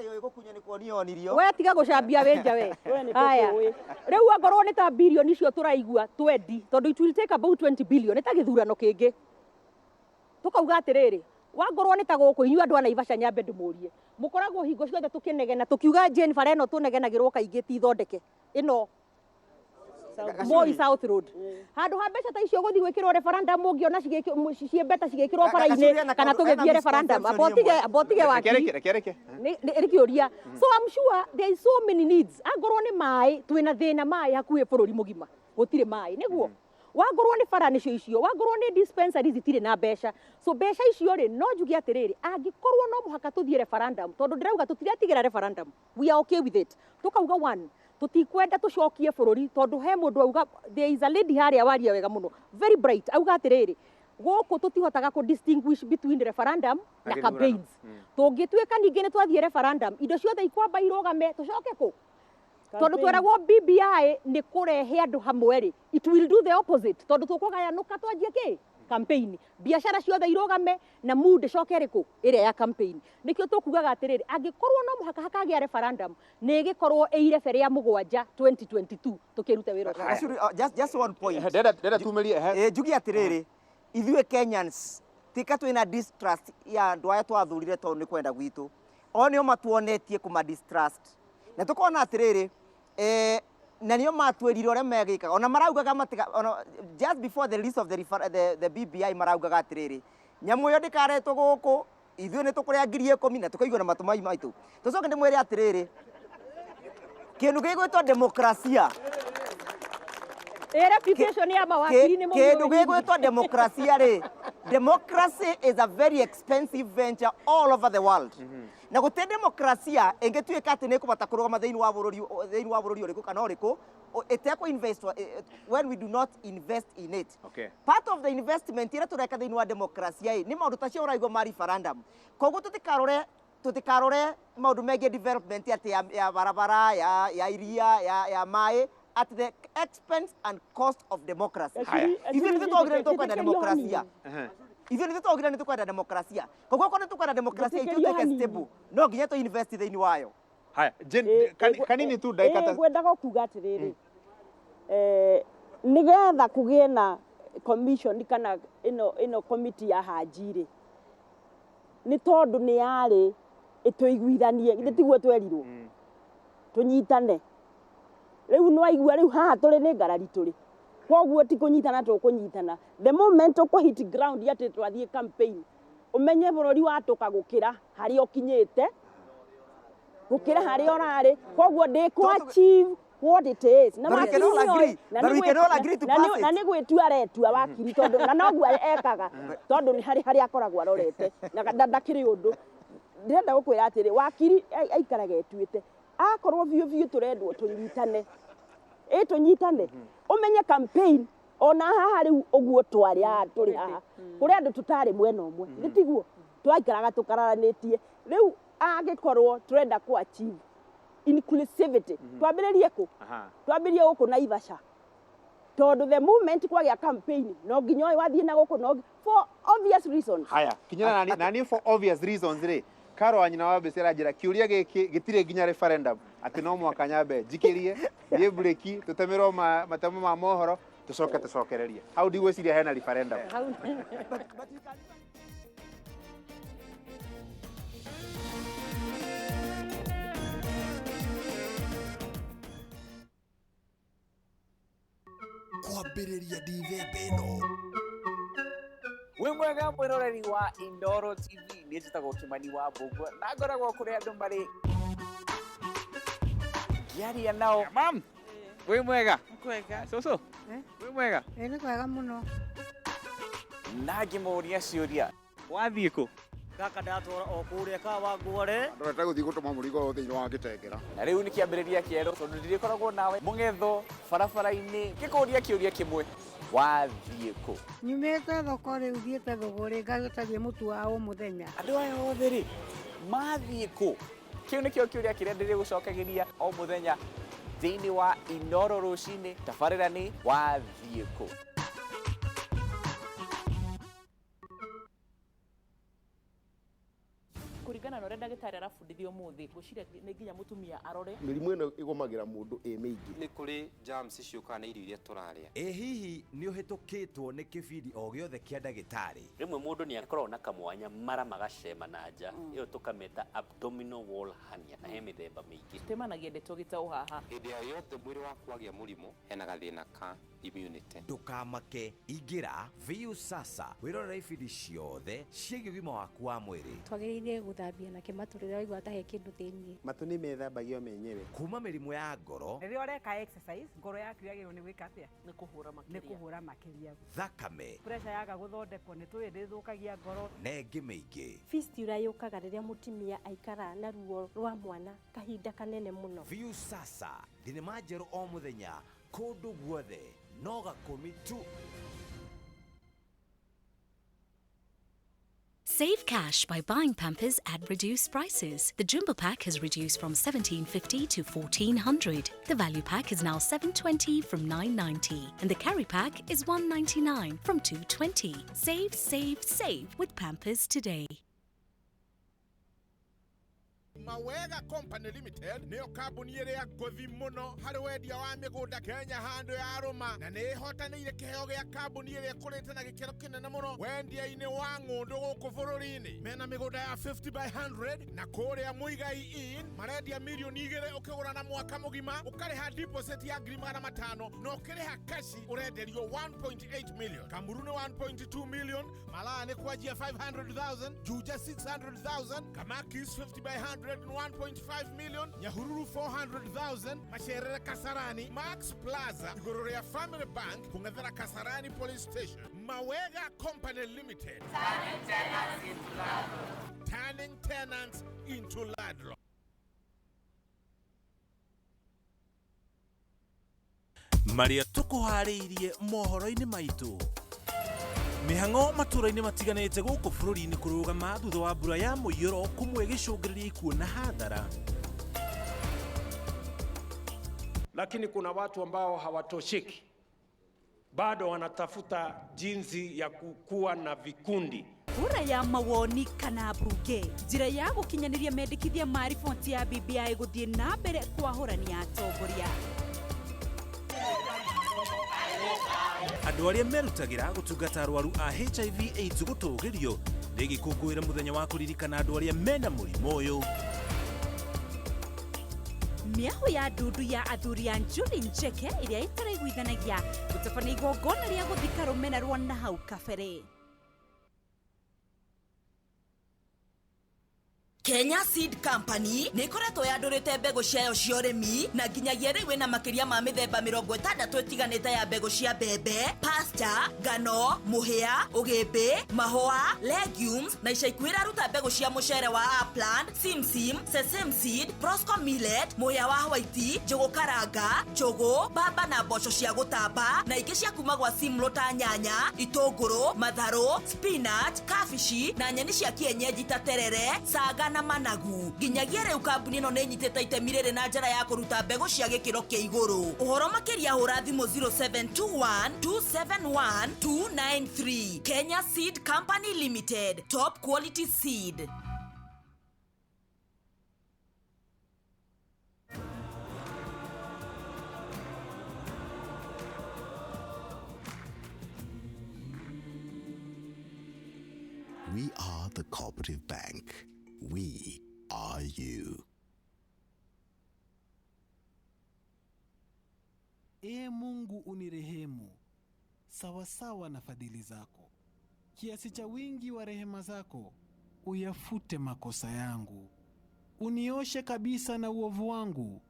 We tiga gũcambia wĩnja we. We nĩ Haya, tũkũĩ. Rĩu angorwo nĩ ta bilioni icio tũraigua 20, tondũ it will take about 20 billion, nĩ ta gĩthurano kĩngĩ. Tũkauga atĩrĩrĩ, wangorwo nĩ ta gũkũ inyuĩ andũ a Naivasha, nyambe ndĩmũrie, mũkoragwo hingo ciothe tũkĩnegena tũkiuga Jane bara ĩno tũnegenagĩrwo kaingĩ ti thondeke, ĩno Moi South Road, handũ ha mbeca ta icio gũthiĩ gwĩkĩrwo referendum, ũngĩona ciĩ beta cigĩkĩrwo bara-inĩ kana tũgĩthiĩ referendum, amba ũtige wakiri. Reke reke. Nĩ kĩũria. So I'm sure there is so many needs. Angorwo nĩ maĩ, twĩna thĩna maĩ hakuhĩ bũrũri mũgima, gũtirĩ maĩ, nĩguo wangorwo nĩ bara nĩcio icio, wangorwo nĩ dispensaries itirĩ na mbeca. So mbeca icio rĩ, no njuge atĩrĩrĩ, angĩkorwo no mũhaka tũthiĩ referendum, tondũ ndĩrauga tũtiratigĩra referendum, we are okay with it. Tũkauga one, tũtikwenda tũcokie bũrũri, tondũ he mũndũ auga, there is a lady harĩa waria wega mũno, very bright, auga atĩrĩrĩ, gũkũ tũtihotaga kũ distinguish between referendum na gĩthurano. Campaigns. Tũngĩtuĩka ningĩ nĩ twathiĩ referendum, indo ciothe ikwamba irũgame, tũcoke kũ, tondũ tweragwo BBI nĩ kũrehe andũ hamwe rĩ, it will do the opposite, tondũ tũkũgayanũka twanjie kĩ campaign, biacara ciothe irũgame na mood ĩcoke ĩrĩkũ ĩrĩa ya campaign. Nĩkĩo tũkugaga atĩrĩrĩ, angĩkorwo no mũhaka hakagĩa referendum, nĩ ĩgĩkorwo ĩ irebe rĩa mũgwanja 2022 tũkĩrute wĩra ũcio. Gacuri, just one point. Ndenda tumĩrie, ehe. Njuge atĩrĩrĩ, ithuĩ Kenyans tika twĩna distrust ya andũ aya twathurire tondũ nĩ kwenda gwitũ, o nĩo matuonetie kũma distrust, na tũkona atĩrĩrĩ, na nĩo matwĩrire ũrĩa megĩkaga, ona maraugaga matiga, ona just before the release of the BBI maraugaga atĩrĩrĩ, nyamũ ĩyo ndĩkaretwo gũkũ, ithuĩ nĩ tũkũrĩa 10,000, na tũkaigua na matũ mai maitũ. Tũcoke ndĩmwĩre atĩrĩrĩ, kĩndũ gĩgwĩtwo demokrasia, Ĩ reputation ya mawakiri nĩ kĩndũ gĩgwĩtwo demokrasia rĩ, Democracy is a very expensive venture all over the world. Na gũtirĩ demokrasia ĩngĩtuĩka atĩ nĩ ĩkũbota kũrũgama thĩinĩ wa bũrũri, thĩinĩ wa bũrũri ũrĩkũ kana ũrĩkũ ĩtekũ invest when we do not invest in it. Part of the investment ĩrĩa tũreka thĩinĩ wa demokrasia ĩ nĩ maũndũ tacio ũraigua ma referendum. Koguo tũtikarore maũndũ megiĩ development atĩ ya barabara, ya iria, ya maĩ at the expense and cost of democracy. Haya. Ithuĩ nĩ tũtwaugire nĩ tũkwenda demokrasia. Ithuĩ nĩ tũtwaugire nĩ tũkwenda demokrasia. Koguo okorwo nĩ tũkwenda demokrasia itũ ĩtuĩke stable, no nginya tũ invest thĩinĩ wayo. Haya, Jane, kanini tu ndagĩka ta Ngwendaga kuga atĩrĩrĩ, nĩgetha kũgĩe na commission kana ĩno committee ya Haji rĩ, nĩ tondũ nĩ yarĩ ĩtũiguithanie, githĩ tiguo twerirwo tũnyitane. Rĩu nĩwaigua rĩu haha tũrĩ nĩ ngarari tũrĩ, koguo ti kũnyitana tũkũnyitana. The moment ũkũ hit ground atĩ twathiĩ campaign, ũmenye bũrũri watũka gũkĩra harĩa ũkinyĩte, gũkĩra harĩa ũrarĩ, koguo ndĩkũ achieve what it is. Na But we can all wakiri agree. ũyũ, na But nĩ we can all agree to pass it. na nĩ gwĩtua aretua wakiri, tondũ na noguo ekaga, tondũ nĩ harĩ harĩa akoragwo arorete na ndakĩrĩ ũndũ. Ndĩrenda gũkwĩra atĩrĩ, wakiri aikaraga etuĩte, akorwo biũ biũ tũrendwo tũnyitane, ĩ tũnyitane, ũmenye campaign ona haha rĩu ũguo twarĩ haha tũrĩ haha, kũrĩ andũ tũtarĩ mwena ũmwe, nĩ tiguo twaikaraga tũkararanĩtie. Rĩu angĩkorwo tũrenda kũ achieve inclusivity, twambĩrĩrie kũ? Twambĩrĩrie gũkũ Naivasha, tondũ the moment kwagĩa campaign no nginya ũyũ wathiĩ na gũkũ, no for obvious reasons. Haya, kinyana nani for obvious reasons rĩ, Karo wa nyina wa mbica aranjĩra kĩũria gĩkĩ gĩtirĩ nginya referendum, atĩ no mwaka nyambe njikĩrie thiĩ breki tũtemerwo matemo ma mohoro tũcoke tũcokererie. Hau ndigwĩciria hena referendum. Kwambĩrĩria ndithemba ĩno. Wĩ mwega mwĩroreri wa Inooro TV, niĩ njĩtagwo Kĩmani wa Mbũgua na ngoragwo kũrĩa andũ marĩ ngĩaria nao. Mam, wĩ mwega? Kwega. Cũcũ, wĩ mwega? Ĩ nĩ kwega mũno. Na ngĩmũria ciũria. Wathiĩ kũ? Gaka ndatwara o kũrĩa Kawangware. Ndorete gũthiĩ gũtũma mũrigo ũyũ thĩinĩ wa gĩtengera. Na rĩu nĩ kĩambĩrĩria kĩerũ tondũ ndirĩkoragwo nawe mũng'etho barabara-inĩ ngĩkũria kĩũria kĩmwe, wathiĩ kũ? Nyumĩte thoko rĩu thiĩte thũgũrĩ ngagĩcarie mũtu wa o mũthenya. Andũ aya othe rĩ mathiĩ kũ? Kĩu nĩkĩo kĩũria kĩrĩa ndĩrĩgũcokagĩria o mũthenya thĩinĩ wa Inooro rũcinĩ. Tabarĩra nĩ wathiĩ kũ? Kũringana na ũrĩa ndagĩtarĩ arabundithia ũmũthĩ, ngwĩciria nĩ nginya mũtumia arore. Mĩrimũ ĩno ĩgũmagĩra mũndũ ĩ mĩingĩ. Nĩ kũrĩ germs ciũkaga na irio iria tũrarĩa. Ĩ hihi nĩ ũhĩtũkĩtwo nĩ kĩbindi o gĩothe kĩa ndagĩtarĩ? Rĩmwe mũndũ nĩ akoragwo na kamwanya mara magacema na nja, ĩyo tũkamĩta abdominal wall hernia, na he mĩthemba mĩingĩ. Tũtemanagia ndeto gĩtaũ haha. Hĩndĩ ĩrĩa yothe mwĩrĩ waku wagĩa mũrimũ, hena gathĩna ka immunity. Ndũkamake, ingĩra Viusasa wĩrorere ibindi ciothe ciĩgiĩ ũgima waku wa mwĩrĩ. Twagĩrĩire gũthambia na kĩmatũ rĩrĩa waigua ta he kĩndũ thĩinĩ. Matũ nĩ methambagio menyewe. Kuma mĩrimũ ya ngoro, Rĩrĩa ũreka exercise, ngoro yaku yagĩrĩirwo nĩ gwĩka atĩa? Nĩ kũhũra Nĩ makĩria. kũhũra makĩria. thakame Pressure yaga gũthondekwo nĩ tũĩ ndĩthũkagia ngoro. na ĩngĩ mĩingĩ. Fistula yũkaga rĩrĩa mũtumia aikara na ruo rwa mwana kahinda kanene mũno. Viusasa, thinema njerũ o mũthenya kũndũ guothe no gakũmi tu. Save cash by buying Pampers at reduced prices. The Jumbo Pack has reduced from $17.50 to $1,400. The Value Pack is now $7.20 from $9.90. And the Carry Pack is $1.99 from $2.20. Save, save, save with Pampers today. Mawega Company Limited nĩyo kambuni ĩrĩa ngũthi mũno harĩ wendia wa mĩgũnda Kenya handũ ya rũma, na nĩ ĩhotanĩire kĩheo gĩa kambuni ĩrĩa ĩkũrĩte na gĩkĩro kĩnene mũno wendia-inĩ wa ng'ũndũ gũkũ bũrũri-inĩ. Mena mĩgũnda ya 50 by 100 na kũrĩa Muigai Inn marendia 2,000,000 ũkĩgũra na mwaka mũgima, ũkarĩha deposit ya 500,000 na ũkĩrĩha kashi ũrenderio 1.8 million. Kamuru nĩ 1.2 million, Malaa nĩ kwanjia 500,000, Juja 600,000, Kamakis 50 by 100 101.5 million, Nyahururu 400,000, Macerere Kasarani, Max Plaza, igũrũ rĩa Family Bank, kũng'ethera Kasarani Police Station, Mawega Company Limited. Turning tenants into landlords. Marĩa tũkũharĩirie mohoro-inĩ maitũ. Mĩhang'o matũra-inĩ matiganĩte gũkũ bũrũri-inĩ kũrũgama thutha wa mbura ya mũiyũro kũmwe ĩgĩcũngĩrĩria ikuũ na hathara. Lakini kuna watu ambao hawatosheki, bado wanatafuta jinsi ya kukuwa na vikundi. Kura ya mawoni kana mbunge, njĩra ya gũkinyanĩria mendekithia ma riboti ya BBI gũthiĩ na mbere kwahũrania atongoria. Andũ arĩa merutagĩra gũtungata arwaru a HIV AIDS gũtũgĩrio rĩgĩkũngũĩra mũthenya wa kũririkana andũ arĩa mena mũrimũ ũyũ. Mĩahũ ya ndundu ya athuri a Njuri Njeke ĩrĩa ĩtaraiguithanagia gũtabania igongona rĩa gũthika rũmena rwa na hau kabere. Kenya Seed Company nĩ ĩkoretwo yandũrĩte mbegũ ciayo cia ũrĩmi na nginyagia rĩu ĩna makĩria ma mĩthemba 60 ĩtiganĩte ya mbegũ cia mbembe, pasture, ngano, mũhĩa, ũgĩmbĩ, mahũa, legumes na ica ikuhĩ ĩraruta mbegũ cia mũcere wa upland, simsim, sesame seed, prosco millet, mũhĩa wa white, njũgũ karanga, njũgũ, mbamba na mboco cia gũtamba na ingĩ cia kuma gwa Simlo ta nyanya, itũngũrũ, matharũ, spinach, kabici na nyeni cia kienyeji ta terere, saga na managu. Nginyagia rĩu kambuni ĩno nĩ ĩnyitĩte itemi rĩrĩ na njĩra ya kũruta mbegũ cia gĩkĩro kĩa igũrũ. Ũhoro makĩria hũra thimũ 0721 271 293. Kenya Seed Company Limited, top quality seed. We are the Cooperative Bank. We are you. Ee Mungu unirehemu sawasawa na fadhili zako, kiasi cha wingi wa rehema zako uyafute makosa yangu, unioshe kabisa na uovu wangu,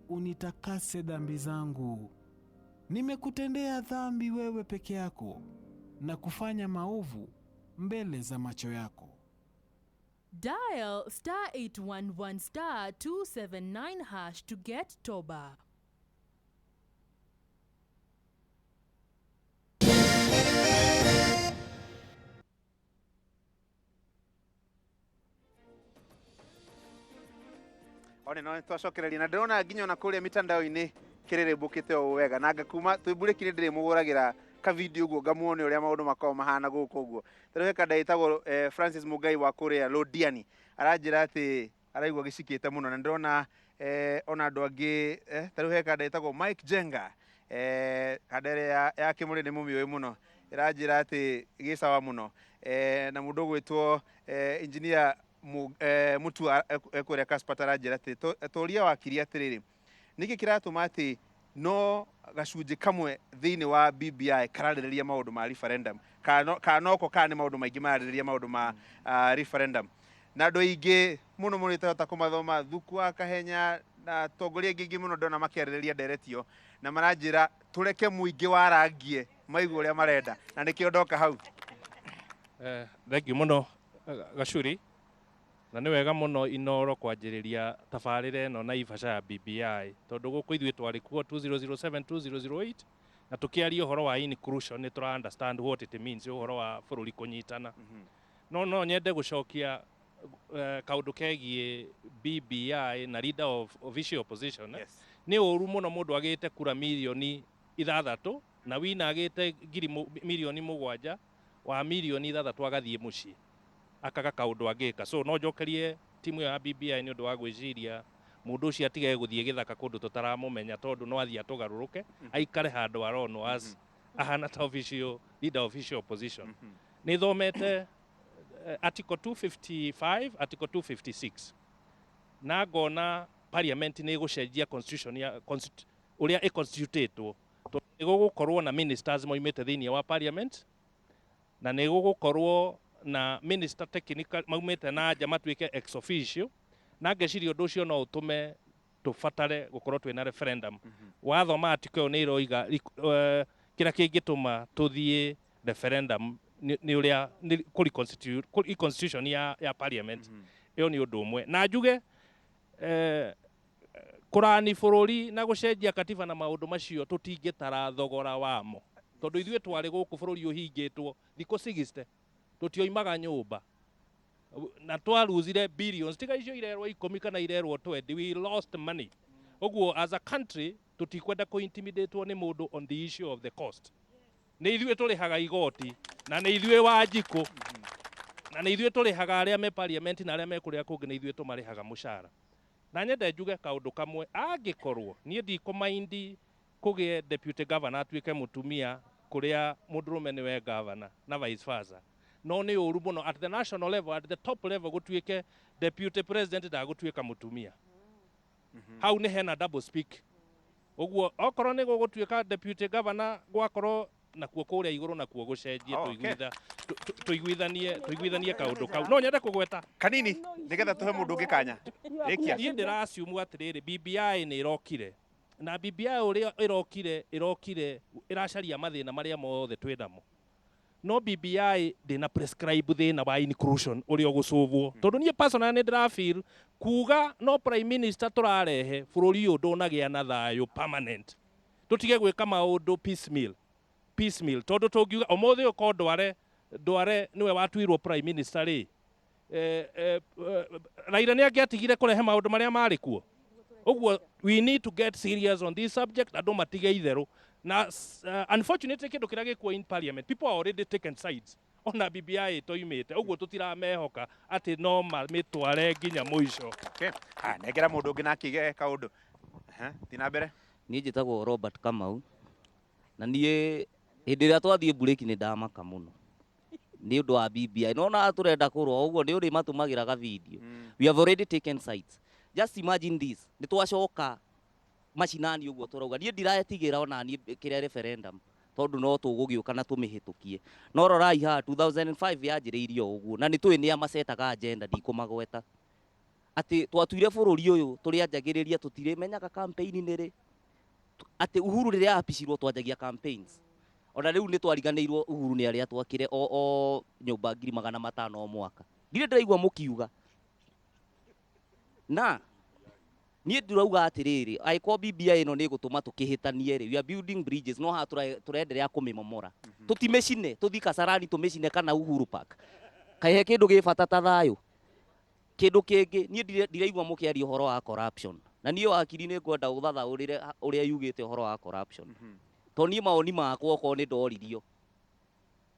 unitakase dhambi zangu. Nimekutendea dhambi wewe peke yako, na kufanya maovu mbele za macho yako. Dial star 811 star 279 hash to get Toba. One no twacokereria na ndĩrona nginya ona kũrĩa mitandao-inĩ kĩrĩrĩmbũkĩte o wega na ngakuma twĩmburĩki nĩ ndĩrĩmũgũragĩra ka video ũguo ngamuone ũrĩa maũndũ makoragwo mahana gũkũ ũguo. Tarĩu he kanda ĩtagwo Francis Mugai wa kũrĩa Londiani aranjĩra atĩ araigua gĩcikĩte mũno na ndĩrona ona andũ angĩ tarĩu he kanda ĩtagwo Mike Jenga kanda ĩrĩa ya Kĩmũrĩ nĩ mũmĩũĩ mũno ĩranjĩra atĩ gĩ sawa mũno na mũndũ ũgwĩtwo engineer Mutua ekũrĩa Kaspat aranjĩra atĩ tũria wakiri atĩrĩrĩ nĩkĩ kĩratũma atĩ no gacunjĩ kamwe thĩinĩ wa BBI kararĩrĩria maũndũ ma referendum kana noko kana nĩ maũndũ maingĩ mararĩrĩria maũndũ ma referendum na andũ aingĩ mũno mũno itahota kũmathoma Thuku wa Kahenya na atongoria aingĩ aingĩ mũno ndona makĩarĩrĩria nderetio na maranjĩra tũreke mũingĩ warangie maigue ũrĩa marenda na nĩkĩo ndoka hau. Thank you mũno Gacuri na nĩ wega mũno Inooro kwanjĩrĩria tabarĩra ĩno na Naivasha ya BBI tondũ gũkũ ithuĩ twarĩ kuo 2007 2008 na tũkĩaria ũhoro wa inclusion nĩ tũra understand what it means ũhoro wa bũrũri kũnyitana. No nyende gũcokia kaũndũ kegiĩ BBI na leader of official opposition. Yes. Nĩ ũru mũno mũndũ agĩte kura mirioni 6 na wina agĩte ngiri mirioni 7 wa mirioni 6 agathiĩ mũciĩ akaga kaũndũ angĩka. So no njokerie timu ya BBI nĩ ũndũ wa gwĩciria mũndũ ũcio atige gũthiĩ gĩthaka kũndũ tũtaramũmenya tondũ no athiĩ atũgarũrũke aikare handũ aronwo as ahana ta official leader official opposition. Nĩ thomete article 255 article 256 na ngona parliament nĩ ĩgũcenjia constitution ya ũrĩa ĩconstitutĩtwo tondũ nĩ gũgũkorwo na ministers moimĩte thĩinĩ wa parliament na nĩ gũgũkorwo na minister technical maumĩte na nja matuĩke ex officio Na ngeciria ũndũ ũcio no ũtũme tũbatare gũkorwo twĩna referendum. Wathoma article ĩyo nĩ ĩroiga kĩrĩa kĩngĩtũma tũthiĩ referendum nĩ ũrĩa nĩ kũ reconstitute kũ constitution ya parliament. Ĩyo nĩ ũndũ ũmwe. Na njuge kũrani bũrũri na gũcenjia katiba na maũndũ macio tũtingĩtara thogora wamo, tondũ ithuĩ twarĩ gũkũ bũrũri ũhingĩtwo thikũ 60, tũtioimaga nyũmba na twaruzire billions, tiga icio irerwo 10 kana irerwo 20. We lost money. Ũguo as a country tũtikwenda kũ-intimidatwo nĩ mũndũ on the issue of the cost. Nĩ ithuĩ tũrĩhaga igoti na nĩ ithuĩ Wanjikũ na nĩ ithuĩ tũrĩhaga arĩa me parliament na arĩa me kũrĩa kũngĩ, nĩ ithuĩ tũmarĩhaga mũcara. Na nyende njuge kaũndũ kamwe, angĩkorwo niĩ ndikũmaindi kũgĩe deputy governor atuĩke mũtumia kũrĩa mũndũrũme nĩwe governor na vice versa, no nĩ ũru mũno at the national level, at the top level, gũtuĩke deputy president ndagũtuĩka mũtumia. Hau nĩ hena double speak. Ũguo okorwo nĩ gũgũtuĩka deputy governor gwakorwo nakuo kũrĩa igũrũ nakuo gũcenjie. Tũiguithanie kaũndũ kau no nyende kũgweta kanini nĩgetha tũhe mũndũ ũngĩ kanya. Rĩkia. Niĩ ndĩraciumu atĩrĩrĩ, BBI nĩ ĩrokire, na BBI ũrĩa ĩrokire ĩracaria mathĩna marĩa mothe twĩ namo, no BBI ndĩna prescribe thĩna wa inclusion ũrĩa ũgũcũvwo, tondũ niĩ personally nĩ ndĩrafeel kuga no prime minister tũrarehe bũrũri ũyũ ndũnagĩa na thayũ permanent. Tũtige gwĩka maũndũ piecemeal piecemeal, tondũ tũngiuga ũmũthĩ ũkorwo ndware nĩwe watuirwo prime minister rĩ, Raila nĩ angĩatigire kũrehe maũndũ marĩa marĩ kuo. Ũguo we need to get serious on this subject, andũ matige itherũ. Na unfortunately kĩndũ kĩrĩa gĩkuo in parliament, people are already taken sides ona BBI ĩtoimĩte ũguo, tũtiramehoka atĩ no mamĩtware nginya mũico. Okay. Ah, nengera mũndũ ũngĩ na akĩige kaũndũ. Aha, thiĩ na mbere. Niĩ njĩtagwo Robert Kamau, na niĩ hĩndĩ ĩrĩa twathiĩ mburĩki nĩ ndamaka mũno nĩ ũndũ wa BBI. Nona tũrenda kũrũa ũguo nĩ ũrĩ matũmagĩra ga video. We have already taken sides. Just imagine this, nĩ twacoka macinani ũguo tũrauga. Niĩ ndiratigĩra ona niĩ kĩrĩa referendum, tondũ no tũgũgĩũka na tũmĩhĩtũkie. No rorai haha, 2005 yanjĩrĩirie o ũguo, na nĩ tũĩ nĩa macetaga agenda, ndikũmagweta, atĩ twatuire bũrũri ũyũ tũrĩanjagĩrĩria, tũtirĩmenyaga campaign nĩ rĩ, atĩ Uhuru rĩrĩa apicirwo twanjagia campaigns. Ona rĩu nĩ twariganĩirwo Uhuru nĩ arĩa twakire o nyũmba 500,000 o mwaka. Ndirĩ ndĩraigua mũkiuga. Na niĩ ndĩrauga atĩrĩrĩ, angĩkorwo BBI ĩno nĩ ĩgũtũma tũkĩhĩtanie rĩ, we are building bridges, no haha tũrenderea kũmĩmomora. Tũtimĩcine, tũthiĩ Kasarani tũmĩcine kana Uhuru Park. Kaĩ he kĩndũ gĩ bata ta thayũ? Kĩndũ kĩngĩ, niĩ ndiraigua mũkĩaria ũhoro wa corruption. Na niĩ wakiri nĩ ngwenda ũthathaũrĩre ũrĩa yugĩte ũhoro wa corruption. Tondũ niĩ mawoni makwa, okorwo nĩ ndoririo,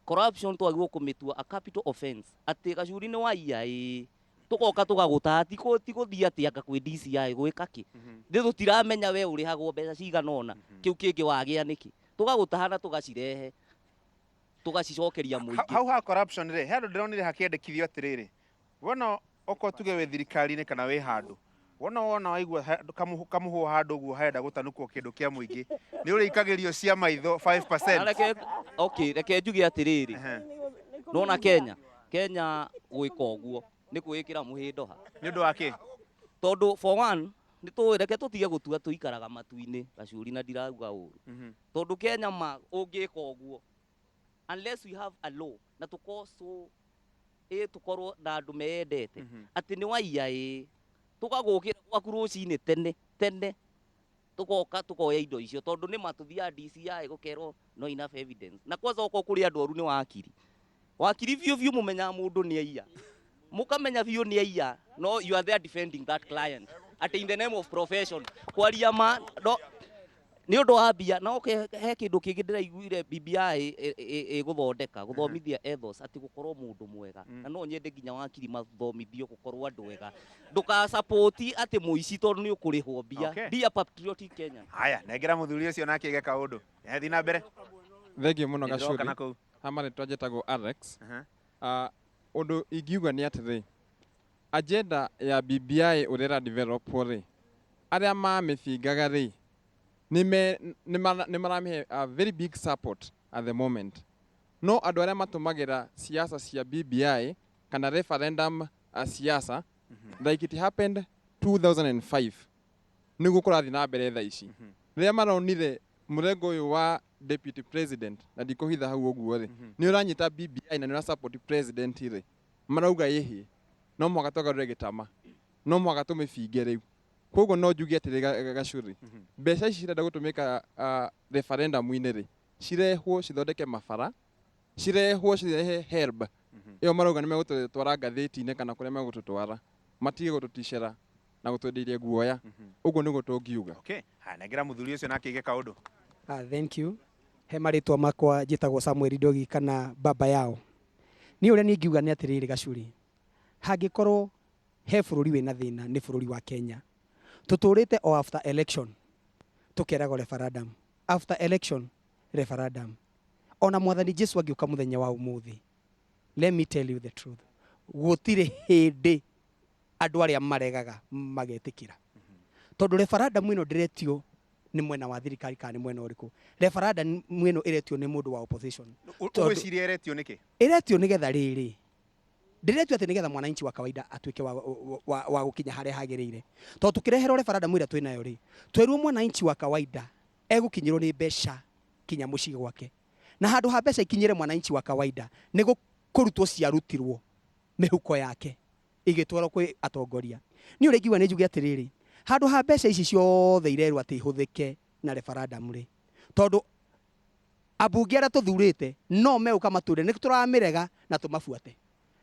corruption twagĩrĩirwo kũmĩtua a capital offense, atĩ gacuri nĩ waiya ĩĩ, tũgoka tũgagũtaha, ti gũthiĩ atĩ anga kwĩ DCI gwĩka kĩ, nĩ tũtiramenya we ũrĩhagwo mbeca cigana ũna, kĩu kĩngĩ wagĩa nĩkĩ, tũgagũtaha na tũgacirehe tũgacicokeria mũingĩ. Hau ha corruption rĩ, he handũ ndĩronire hakĩandĩkithio atĩrĩrĩ, wona okorwo tuge wĩ thirikari-inĩ kana wĩ handũ, wona waigua kamũhũa handũ ũguo harenda gũtanukwo kĩndũ kĩa mũingĩ, nĩ ũrĩikagĩrio cia maitho 5%. Na reke, okay, reke njuge atĩrĩrĩ, nona Kenya gwĩka ũguo nĩ kwĩĩkĩra mũhĩndo ha. Nĩ ũndũ wa kĩ? Tondũ for one nĩ tũĩ, reke tũtige gũtua tũikaraga matu-inĩ gacuri, na ndirauga ũru, tondũ Kenya ma ũngĩka ũguo, unless we have a law na tũkorwo so ĩ tũkorwo na andũ meyendete, atĩ nĩ waiya ĩ, tũgagũkĩra gwaku rũcinĩ tene tene, tũgoka tũkoya indo icio, tondũ nĩ matũthiaga DCI gũkerwo no enough evidence. Na kwanza okorwo kũrĩ andũ oru nĩ wakiri, wakiri biũ biũ, mũmenyaga mũndũ nĩ aiya, mũkamenya biũ nĩ aiya, no you are there defending that client atĩ in the name of profession, kwaria ma no nĩ ũndũ wa mbia. Na okay, he kĩndũ kĩngĩ ndĩraiguire BBI ĩgũthondeka gũthomithia ethos, atĩ gũkorwo mũndũ mwega, na no nyende nginya wakiri mathomithio gũkorwo andũ ega, ndũkasapoti atĩ mũici tondũ nĩ ũkũrĩhwo mbia. Be a patriotic Kenyan. Haya, nengera mũthuri ũcio nake age kaũndũ. Thiĩ na mbere. Thengiũ mũno. Nĩndĩroka Gacuri. na kũu. Ha marĩtwa njĩtagwo Alex. Ũndũ ingiuga nĩ atĩrĩ, agenda ya BBI ũrĩa ĩra develop rĩ, arĩa mamĩbingaga rĩ, nĩ maramĩhe a very big support at the moment, no andũ arĩa matũmagĩra siasa cia BBI kana referendum, siasa like it happened 2005 nĩguo kũrathiĩ na mbere thaa ici. Rĩrĩa maronire mũrengo ũyũ wa deputy president, na ndikũhitha hau ũguo rĩ, nĩ ũranyita BBI na nĩ ũra support president rĩ, marauga ĩhĩ, no mũhaka tũgarũre gĩtama, no mũhaka tũmĩbinge rĩu. Koguo no njuge atĩrĩ Gacuri, mbeca ici cirenda gũtũmĩka referendum-inĩ rĩ, cirehwo cithondeke mabara, cirehwo cirehe HELB ĩyo marauga nĩ megũtũtwara ngathĩti-inĩ kana kũrĩa megũtũtwara, matige gũtũticĩra na gũtwenderia guoya. Ũguo nĩguo tũngiuga. Okay. Haya, nengera mũthuri ũcio nake aige kaũndũ. Ah, thank you. He marĩtwa makwa njĩtagwo Samuel Ndogi kana baba yao. Niĩ ũrĩa niĩ ingiuga nĩ atĩrĩrĩ Gacuri, hangĩkorwo he bũrũri wĩna thĩna nĩ bũrũri wa Kenya. Tũtũrĩte o after election tũkeragwo referendum, after election referendum. Ona mwathani Jesu angĩũka mũthenya wa ũmũthĩ, let me tell you the truth, gũtirĩ hĩndĩ andũ arĩa maregaga magetĩkĩra. Tondũ referendum ĩno ndĩretio nĩ mwena wa thirikari kana nĩ mwena ũrĩkũ. Referendum ĩno ĩretio nĩ mũndũ wa opposition. Tondũ Ũgwĩciria ĩretio nĩkĩ? Ĩretio nĩgetha rĩrĩ, ndĩretio atĩ nĩgetha mwananchi wa kawaida atuĩke wa gũkinya harĩa hagĩrĩire. Tondũ tũkĩreherwo referendum ĩrĩa twĩnayo rĩ, twerwo mwananchi wa kawaida egũkinyĩrwo nĩ mbeca kinya mũciĩ gwake. Na handũ ha mbeca ikinyĩre mwananchi wa kawaida, nĩ kũrutwo ciarutirwo mĩhuko yake igĩtwarwo kwĩ atongoria. Niĩ ũrĩa ingiuga nĩ njuge atĩrĩrĩ, handũ ha mbeca ici ciothe irerwo atĩ ihũthĩke na referendum rĩ, tondũ ambunge arĩa tũthurĩte no megũka matwĩre nĩ tũramĩrega na tũmabuate,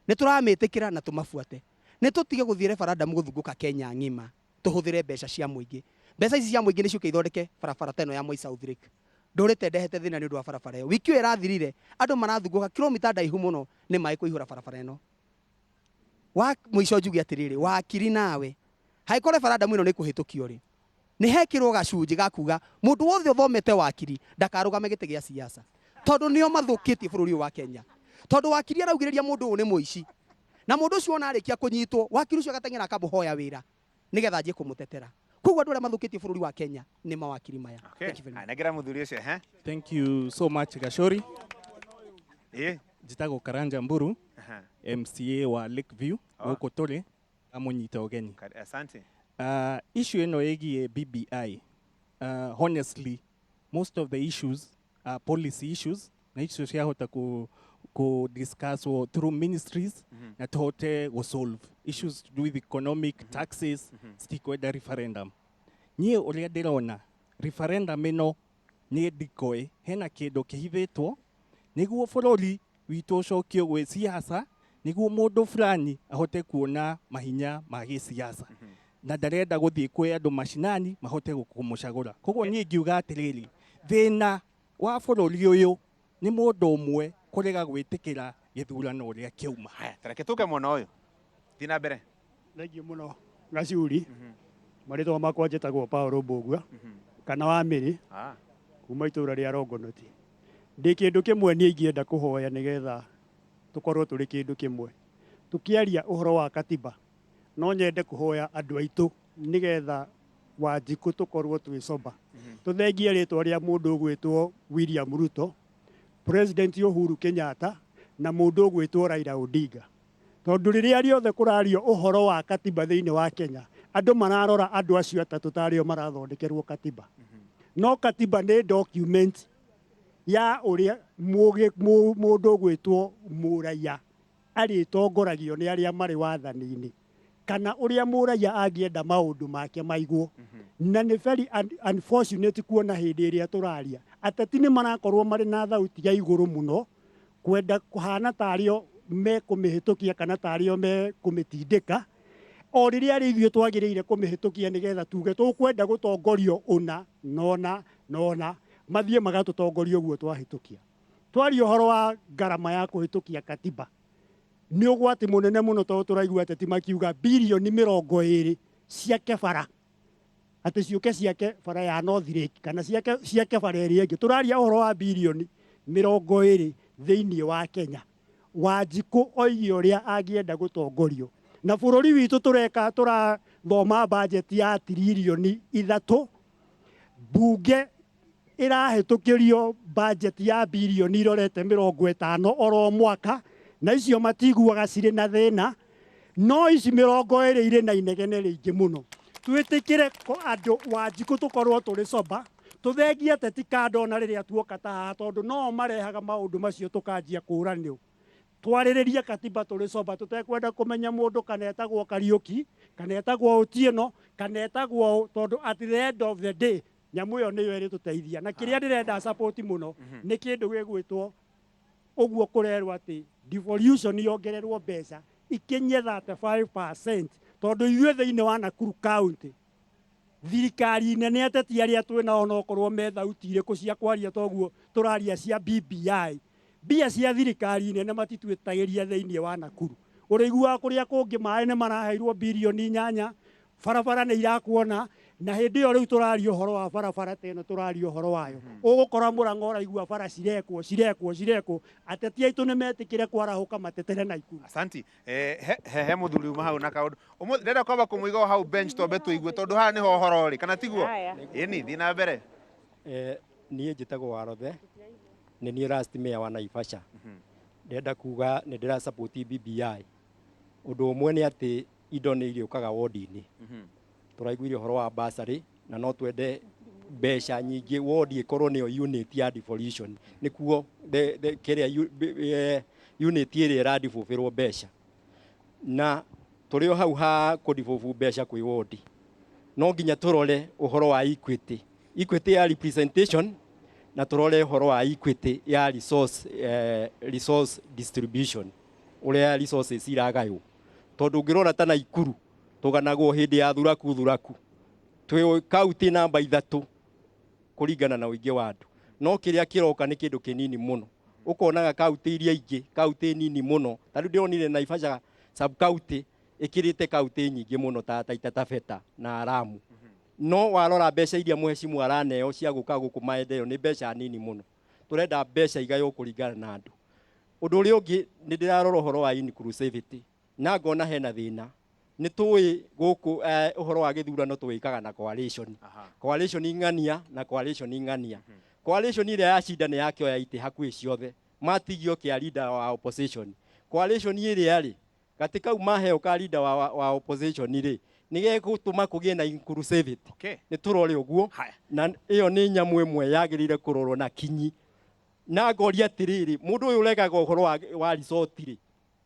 nĩ tũramĩtĩkĩra na tũmabuate. Nĩ tũtige gũthiĩ referendum gũthungũka Kenya ng'ima, tũhũthĩre mbeca cia mũingĩ. Mbeca ici cia mũingĩ nĩ ciũke ithondeke barabara ta ĩno ya Moi South Lake. Ndũrĩte ndehete thĩna nĩ ũndũ wa barabara ĩyo. Wiki ĩyo ĩrathirire, andũ marathungũka kilomita ndaihu mũno nĩ maĩ kũihũra barabara ĩno. Wa mũico njuge atĩrĩrĩ, wakiri nawe, hangĩkorwo referendum ĩno nĩ kũhĩtũkio rĩ, nĩ hekĩrwo gacunjĩ ga kuga mũndũ wothe ũthomete wakiri ndakarũgame gĩtĩ gĩa siasa, tondũ nĩo mathũkĩtie bũrũri ũyũ wa Kenya. Tondũ wakiri araugĩrĩria mũndũ ũyũ nĩ mũici, na mũndũ ũcio ona arĩkia kũnyitwo, wakiri ũcio agateng'era akamũhoya wĩra nĩgetha anjie kũmũtetera. Koguo andũ arĩa mathũkĩtie bũrũri wa Kenya nĩ mawakiri maya. Okay. Thank you very much. Nengera mũthuri ũcio, he? Thank you so much Gachori. Njĩtagwo Karanja Mburu, MCA wa Lakeview, gũkũ tũrĩ, amũnyita ũgeni. Asante. Issue ĩno ĩgiĩ BBI, honestly, most of the issues are policy issues, na icio ciahota ku discuss through ministries na tũhote gũ solve issues to do with economic taxes, citikwenda referendum. Niĩ ũrĩa ndĩrona referendum ĩno nĩ ndikoĩ, hena kĩndũ kĩhithĩtwo nĩguo bũrũri witũ ũcokio gwĩ siasa, nĩguo mũndũ fulani ahote kuona mahinya ma gĩsiasa na ndarenda gũthiĩ kwĩ andũ mashinani mahote kũmũcagũra. Koguo niĩ ngiuga atĩrĩrĩ, thĩna wa bũrũri ũyũ nĩ mũndũ ũmwe kũrega gwĩtĩkĩra gĩthurano ũrĩa kĩauma. Haya, tareke tũke mwena ũyũ. Thiĩ na mbere. Thengiũ mũno Gacuri. Marĩtwa makwa njĩtagwo Paul Mbũgua kana wa Mĩrĩ kuma itũũra rĩa Rongonoti. Ndĩ kĩndũ kĩmwe niĩ ingĩenda kũhoya nĩgetha tũkorwo tũrĩ kĩndũ kĩmwe. Tũkĩaria ũhoro wa katiba, no nyende kũhoya andũ aitũ nĩgetha Wanjikũ tũkorwo twĩ sober. Tũthengie rĩtwa rĩa mũndũ ũgwĩtwo William Ruto, President Uhuru Kenyatta na mũndũ ũgwĩtwo Raila Odinga. Tondũ rĩrĩa rĩothe kũrario ũhoro wa katiba thĩinĩ wa Kenya, andũ mararora andũ acio atatũ tarĩo marathondekerwo katiba. No katiba nĩ document ya ũrĩa mũndũ ũgwĩtwo mũraiya arĩtongoragio nĩ arĩa marĩ wathani-inĩ, kana ũrĩa mũraiya angĩenda maũndũ make maigwo. Na nĩ very unfortunate kuona hĩndĩ ĩrĩa tũraria ateti nĩ marakorwo marĩ na thauti ya igũrũ mũno kwenda kũhana tarĩo mekũmĩhĩtũkia kana tarĩo mekũmĩtindĩka, o rĩrĩa rĩ ithuĩ twagĩrĩire kũmĩhĩtũkia nĩgetha tuge tũkwenda gũtongorio ũna nona nona, mathiĩ magatũtongoria ũguo twahĩtũkia. Twaria ũhoro wa ngarama ya kũhĩtũkia katiba, nĩ ũgwati mũnene mũno tondũ tũraigua ateti makiuga birioni mĩrongo ĩrĩ ciake bara, atĩ ciũke ciake bara ya North Lake kana ciake bara ĩrĩa ĩngĩ. Tũraria ũhoro wa birioni mĩrongo ĩrĩ thĩinĩ wa Kenya. Wanjikũ oige ũrĩa angĩenda gũtongorio. Na bũrũri witũ tũrathoma bajeti ya tiririoni ithatũ, bunge ĩrahĩtũkĩrio bajeti ya birioni irorete mĩrongo ĩtano oro mwaka, na icio matiguaga cirĩ na thĩna, no ici mĩrongo ĩrĩ irĩ na inegene rĩingĩ mũno. Twĩtĩkĩre andũ Wanjikũ tũkorwo tũrĩ sober, tũthengie ateti kando ona rĩrĩa tuoka ta haha, tondũ no marehaga maũndũ macio tũkanjia kũũranĩrwo. Twarĩrĩrie katiba tũrĩ sober, tũtekwenda kũmenya mũndũ kana etagwo Kariũki, kana etagwo Otieno, kana etagwo ũ, tondũ at the end of the day nyamũ ĩyo nĩyo ĩrĩtũteithia. Na kĩrĩa ndĩrenda support mũno nĩ kĩndũ gĩgwĩtwo ũguo kũrerwo atĩ devolution yongererwo mbeca ikinye 35%, tondũ ithuĩ thĩinĩ wa Nakuru County thirikari nene ateti arĩa twĩ nao no korwo me thauti irĩkũ cia kwaria toguo tũraria cia BBI, mbia cia thirikari nene matitwĩtagĩria thĩinĩ wa Nakuru. Ũrĩiguaga kũrĩa kũngĩ maĩ nĩ maraheirwo birioni 8, barabara nĩ irakuona, na hĩndĩ ĩyo rĩu tũraria ũhoro wa barabara ta ĩno tũraria ũhoro wayo, ũgũkora Mũrang'a ũraigua bara cirekwo cirekwo cirekwo. Ateti aitũ nĩ metĩkĩre kwarahũka matetere Naikuru. Asanti. He muthuri uma hau na kaundu. Umuthi ndĩrenda kwamba kũmũiga o hau bench twambe tũigue, tondũ haha nĩho ũhoro ũrĩ, kana tiguo? Haya. Ĩni thiĩ na mbere. Niĩ njĩtagwo Warothe, nĩ niĩ last mayor wa Naivasha. Ndĩrenda kuga nĩ ndĩra support BBI. Ũndũ ũmwe nĩ atĩ indo nĩ irĩũkaga wodi-inĩ. Tũraiguire ũhoro wa bursary na no twende mbeca nyingĩ wodi ĩkorwo nĩyo unit ya devolution, nĩkuo kĩrĩa unit ĩrĩa ĩradibũbĩrwo mbeca. Na tũrĩ o hau ha kũdevolve mbeca kwĩ wodi, no nginya tũrore ũhoro wa equity, equity ya representation, na tũrore ũhoro wa equity ya resource distribution, ũrĩa resources iragaywo. Tondũ ũngĩrora ta Naikuru tũganagwo hĩndĩ ya thuraku thuraku, twĩ kaunti namba 3 kũringana na ũingĩ wa andũ, no kĩrĩa kĩroka nĩ kĩndũ kĩnini mũno. Ũkonaga kaunti iria ingĩ kaunti nini mũno, ta rĩu ndĩronire Naivasha sub county ĩkĩrĩte kaunti nyingĩ mũno ta Taita Taveta na Lamu, no warora mbeca iria mheshimiwa araneo cia gũka gũkũ maendeleo nĩ mbeca nini mũno. Tũrenda mbeca igaywo kũringana na andũ. Ũndũ ũrĩa ũngĩ, nĩ ndĩrarora ũhoro wa inclusivity na ngona hena thĩna. Nĩ tũĩ gũkũ ũhoro wa gĩthurano tũwĩkaga na coalition, coalition ng'ania na coalition ng'ania. Coalition ĩrĩa yacinda nĩ yakĩoya itĩ hakuhĩ ciothe, matigio kĩa leader wa opposition. Coalition ĩrĩa rĩ gatĩ kau maheo ka leader wa opposition rĩ, nĩ gegũtũma kũgĩe na inclusivity. Nĩ tũrore ũguo, na ĩyo nĩ nyamũ ĩmwe yagĩrĩire kũrorwo na kinyi. Na ngoria atĩrĩrĩ, mũndũ ũyũ ũregaga ũhoro wa resort rĩ,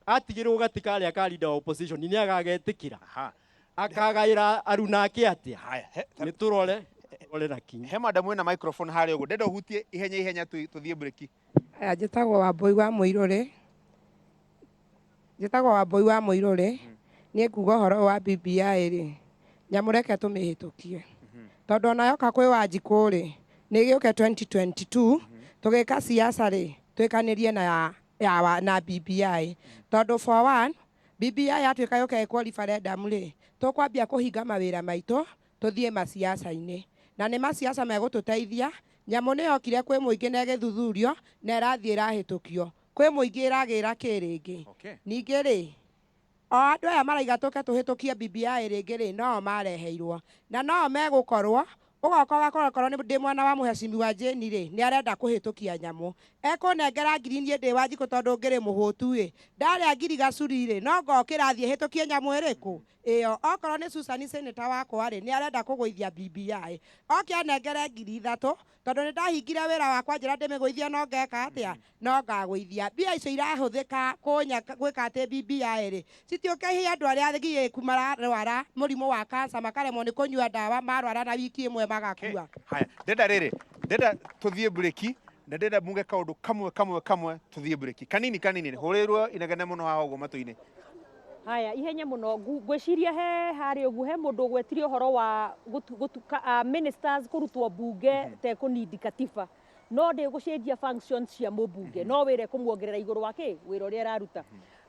atigĩrwo gatĩ karĩa ka leader wa opposition nĩ agagetĩkĩra, akagaĩra aruna ake atĩa? Nĩ tũrore tũrore na kinyi. He madam wĩna microphone harĩa ũguo, ndĩrenda ũhutie ihenya ihenya tũthiĩ break. Aya, njĩtagwo Wambũi wa Mũirũrĩ, njĩtagwo Wambũi wa Mũirũrĩ. Niĩ nguga ũhoro ũyũ wa BBI rĩ, nyamũ reke tũmĩhĩtũkie, tondũ ona yoka kwĩ Wanjikũ rĩ, nĩ ĩgĩũke 2022 tũgĩka siasa rĩ, twĩkanĩrie na ya, ya wa, na BBI, tondũ for one BBI yatuĩka yũke ĩkwo referendum rĩ, tũkwambia kũhinga mawĩra maitũ tũthiĩ maciaca-inĩ, na nĩ maciaca megũtũteithia. Nyamũ nĩ yokire kwĩ mũingĩ na ĩgĩthuthurio na ĩrathiĩ ĩrahĩtũkio kwĩ mũingĩ, ĩragĩra kĩ rĩngĩ. Ningĩ rĩ, o andũ aya maraiga tũke tũhĩtũkie BBI rĩngĩ rĩ, no mareheirwo na no megũkorwo ũgoka ũgakora korwo nĩ ndĩ mwana wa mũhecimiwa Jane rĩ, nĩ arenda kũhĩtũkia nyamũ, ekũnengera ngiri, niĩ ndĩ Wanjikũ tondũ ngĩrĩ mũhũtu ĩ, ndarĩa ngiri gacuri rĩ, no ngokĩra thiĩ hĩtũkie nyamũ ĩrĩkũ ĩyo. Okorwo nĩ Susan senator wakwa rĩ, nĩ arenda kũgũithia BBI, oke anengere 3000, tondũ nĩ ndahingire wĩra wakwa njĩra ndĩmĩgũithie, no ngeka atĩa? No ngagũithia. Mbia icio irahũthĩka kũnya gwĩka atĩ BBI rĩ, citiũke ihe andũ arĩa giĩku mararwara mũrimũ wa cancer makaremwo nĩ kũnyua ndawa, marwara na wiki ĩmwe magakua. Haya, ndĩrenda rĩrĩ, ndĩrenda tũthiĩ break, na ndĩrenda muge kaũndũ kamwe kamwe kamwe tũthiĩ break, kanini kanini. Hũrĩrwo inegene mũno haha ũguo matũ-inĩ. Haya, ihenya mũno. Ngwĩciria he harĩa ũguo he mũndũ ũgwetire ũhoro wa ministers kũrutwo mbunge tekũnindi katiba, no ndĩgũcenjia functions cia mũmbunge, no wĩra ĩkũmuongerera igũrũ wa kĩ wĩra ũrĩa araruta.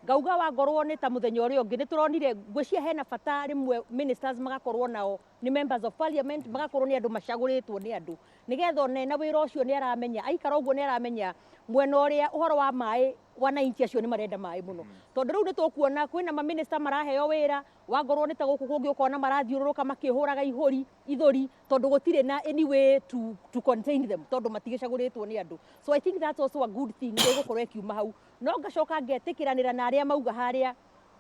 Ngauga wangorwo nĩ ta mũthenya ũrĩa ũngĩ nĩ tũronire, ngwĩciria hena bata rĩmwe ministers magakorwo nao nĩ members of parliament, magakorwo nĩ andũ macagũrĩtwo nĩ andũ, nĩgetha ona ena wĩra ũcio nĩ aramenya aikara ũguo nĩ aramenya mwena ũrĩa ũhoro wa maĩ, wananchi acio nĩ marenda maĩ mũno. Tondũ rĩu nĩ tũkuona kwĩna maminista maraheo wĩra, wangorwo nĩ ta gũkũ kũngĩ ũkona marathiũrũrũka makĩhũraga ihũri ithũri, tondũ gũtirĩ na any way to contain them, tondũ matigĩcagũrĩtwo nĩ andũ. So I think that's also a good thing ĩgũkorwo ĩkiuma hau. No ngacoka ngetĩkĩranĩra na arĩa mauga harĩa,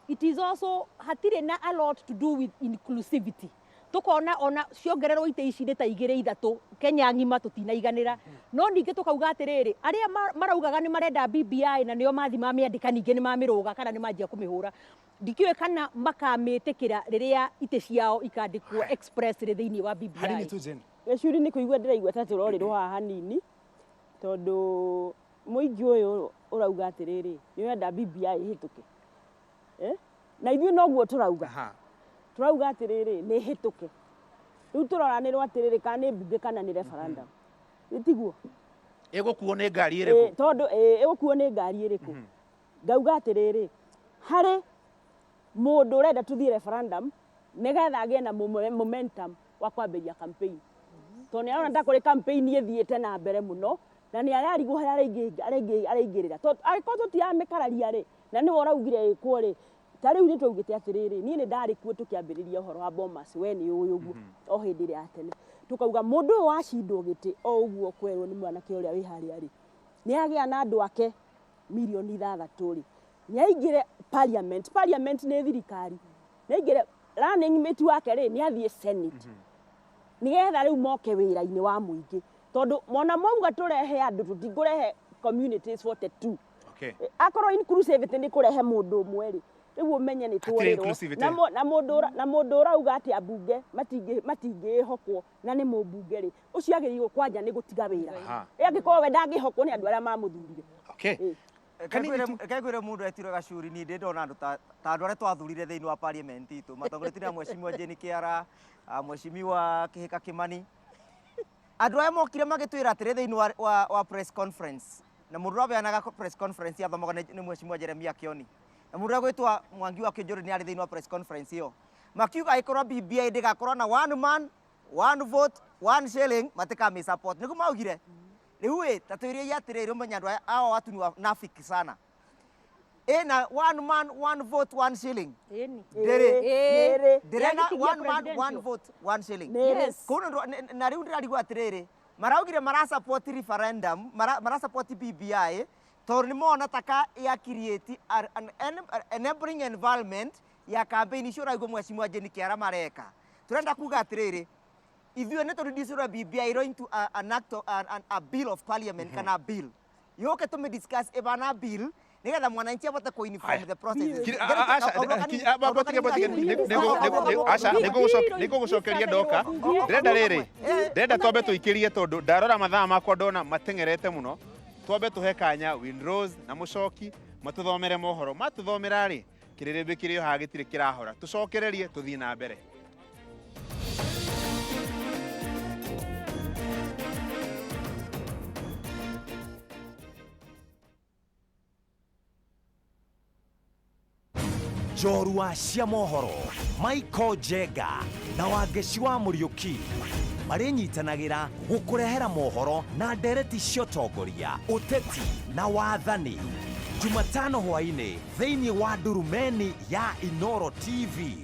it is also hatirĩ na a lot to do with inclusivity. Tukona ona ciongererwo itĩ ici nĩ ta igĩrĩ ithatũ Kenya ng'ima tũtinaiganĩra. No ningĩ tũkauga atĩrĩrĩ, arĩa maraugaga nĩ marenda BBI na nĩo mathi mamĩandĩka ningĩ nĩ mamĩrũga kana nĩ manjia kũmĩhũra, ndikĩũĩ kana makamĩtĩkĩra rĩrĩa itĩ ciao ikandĩkwo express rĩ thĩinĩ wa BBI. Hanini tu Jane. Gĩcuri nĩ kũigua ndĩraigua ta tũrorĩrwo haha hanini, tondũ mũingĩ ũyũ ũrauga atĩrĩrĩ, nĩ ũrenda BBI ĩhĩtũke. Na ithuĩ noguo tũrauga. Tũrauga atĩrĩrĩ, nĩ ĩhĩtũke. Rĩu tũroranĩrwo atĩrĩrĩ, kana nĩ mbunge kana nĩ referendum. Nĩ tiguo? Ĩgũkuo nĩ ngari ĩrĩkũ? Tondũ ĩgũkuo nĩ ngari ĩrĩkũ? Ngauga atĩrĩrĩ, harĩ mũndũ ũrenda tũthiĩ referendum nĩgetha agĩe na momentum wa kwambĩrĩria campaign. Tondũ nĩ arona ta kũrĩ campaign ĩthiĩte na mbere mũno, na nĩ ararigwo harĩa araingĩrĩra. Tondũ angĩkorwo tũtiramĩkararia rĩ, na nĩwe ũraugire ĩkwo rĩ, ta rĩu nĩ twaugĩte atĩrĩrĩ, niĩ nĩ ndarĩ kuo tũkĩambĩrĩria ũhoro wa Bomas, we nĩ ũĩ ũguo, o hĩndĩ ĩrĩa ya tene. Tũkauga mũndũ ũyũ wacindwo gĩtĩ o ũguo kwerwo nĩ mwanake ũrĩa wĩ harĩa rĩ, nĩ agĩa na andũ ake mirioni 6 rĩ, nĩ aingĩre parliament. Parliament nĩ thirikari. Nĩ aingĩre running mate wake rĩ, nĩ athiĩ Senate. Nĩgetha rĩu moke wĩra-inĩ wa mũingĩ. Tondũ mona mwauga tũrehe andũ, tũtingũrehe communities 42. Akorwo inclusivity nĩ kũrehe mũndũ ũmwe rĩ, rĩu ũmenye nĩ Hatirĩ tworĩrwo. inclusivity. Na mũndũ ũrauga atĩ ambunge matingĩhokwo na nĩ mũmbunge rĩ, ũcio agĩrĩirwo kwanja nĩ gũtiga wĩra. Angĩkorwo we ndangĩhokwo nĩ andũ arĩa mamũthurire. Reke ngwĩre mũndũ etirwo Gacuri, niĩ ndĩ ndona andũ ta andũ arĩa twathurire thĩinĩ wa parliament itũ, matongoretio nĩ Mheshimiwa Jane Kĩara, Mheshimiwa Kĩhĩka Kĩmani. Andũ aya mokire magĩtwĩra atĩrĩ thĩinĩ wa press conference, na mũndũ ũrĩa ũheanaga press conference yathomaga nĩ Mheshimiwa Jeremiah Kioni, na mũndũ ũrĩa ũgwĩtwo Mwangi wa Kĩnjũri nĩ arĩ thĩinĩ wa press conference ĩyo, makiuga angĩkorwo BBI ndĩgakorwo na one man, one vote, one shilling, matikamĩ support. Nĩguo maugire. Rĩu ĩ, ta twĩrĩi atĩrĩrĩ, ũmenye andũ aya, hawa watu ni wanafiki sana. Ĩna one man, one vote, one shilling. Ĩni. Ndĩrĩ. Ĩĩ. Ndĩrĩ na Yandĩkithia one man, one presidential. vote, one shilling. Nĩrĩ. Yes. Kũu nĩ ũndũ, na rĩu ndĩrarigwo atĩrĩrĩ, maraugire mara support referendum, mara support BBI, tondũ nĩ mona ta ka ya create an enabling environment ya campaign icio ũraigua Mheshimiwa Jane Kĩara mareka. Tũrenda kuga atĩrĩrĩ, ithuĩ nĩ tũreduce BBI ĩro into an act of, an, a bill of parliament kana bill. Yũke tũmĩ discuss ĩbana bill nĩgetha mwananchi abote kũ inform the process. Aca, nĩngũgũcokeria ndoka. Ndĩrenda rĩrĩ, ndĩrenda twambe tũikĩrie tondũ ndarora mathaa makwa ndona mateng'erete mũno. Twambe tũhe kanya Winrose na Mũcoki matũthomere mohoro. Matũthomera rĩ, kĩrĩrĩmbĩ kĩrĩ o haha gĩtirĩ kĩrahora. Tũcokererie tũthiĩ na mbere. Njorua cia mohoro Michael Njenga na Wangeci wa Mũriũki marĩnyitanagĩra gũkũrehera mohoro na ndereti cia ũtongoria, ũteti na wathani. Jumatano hwaĩ-inĩ thĩinĩ wa ndurumeni ya Inoro TV.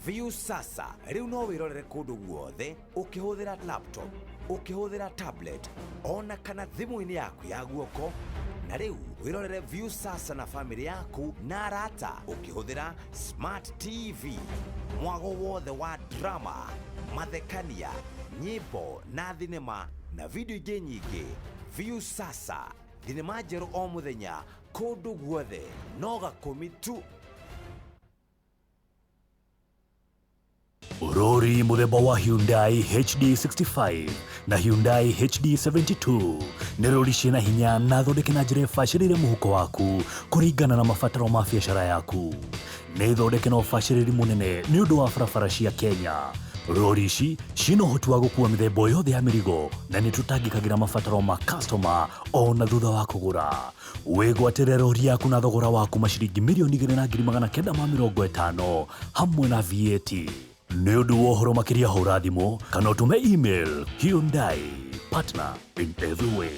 Viusasa rĩu no wĩrorere kũndũ guothe ũkĩhũthĩra laptop, ũkĩhũthĩra tablet ona kana thimũ-inĩ yaku ya guoko. Na rĩu wĩrorere Viusasa na famĩlĩ yaku na arata ũkĩhũthĩra Smart TV. Mwago wothe wa drama, mathekania, nyĩmbo na thinema na video ingĩ nyingĩ. Viusasa, thinema njerũ o mũthenya kũndũ guothe no gakũmi tu. Rori mũthemba wa Hyundai HD65 na Hyundai HD72 nĩ rori ciĩna hinya na thondeke na njĩra ĩbacĩrĩire mũhuko waku kũringana na mabataro ma biacara yaku. Nĩ thondeke na ũbacĩrĩri mũnene nĩ ũndũ wa barabara cia Kenya. Rori ici ciĩna ũhoti wa gũkua mĩthemba yothe ya mĩrigo na nĩ tũtangĩkagĩra mabataro ma customer ona thutha wa kũgũra. Wĩgwatĩre rori yaku na thogora wa kuma ciringi mirioni igĩrĩ na ngiri magana kenda ma mĩrongo ĩtano hamwe na VAT. Nĩ ũndũ wa ũhoro makĩria hũra thimũ kana ũtũme email. Hyundai, partner in every way.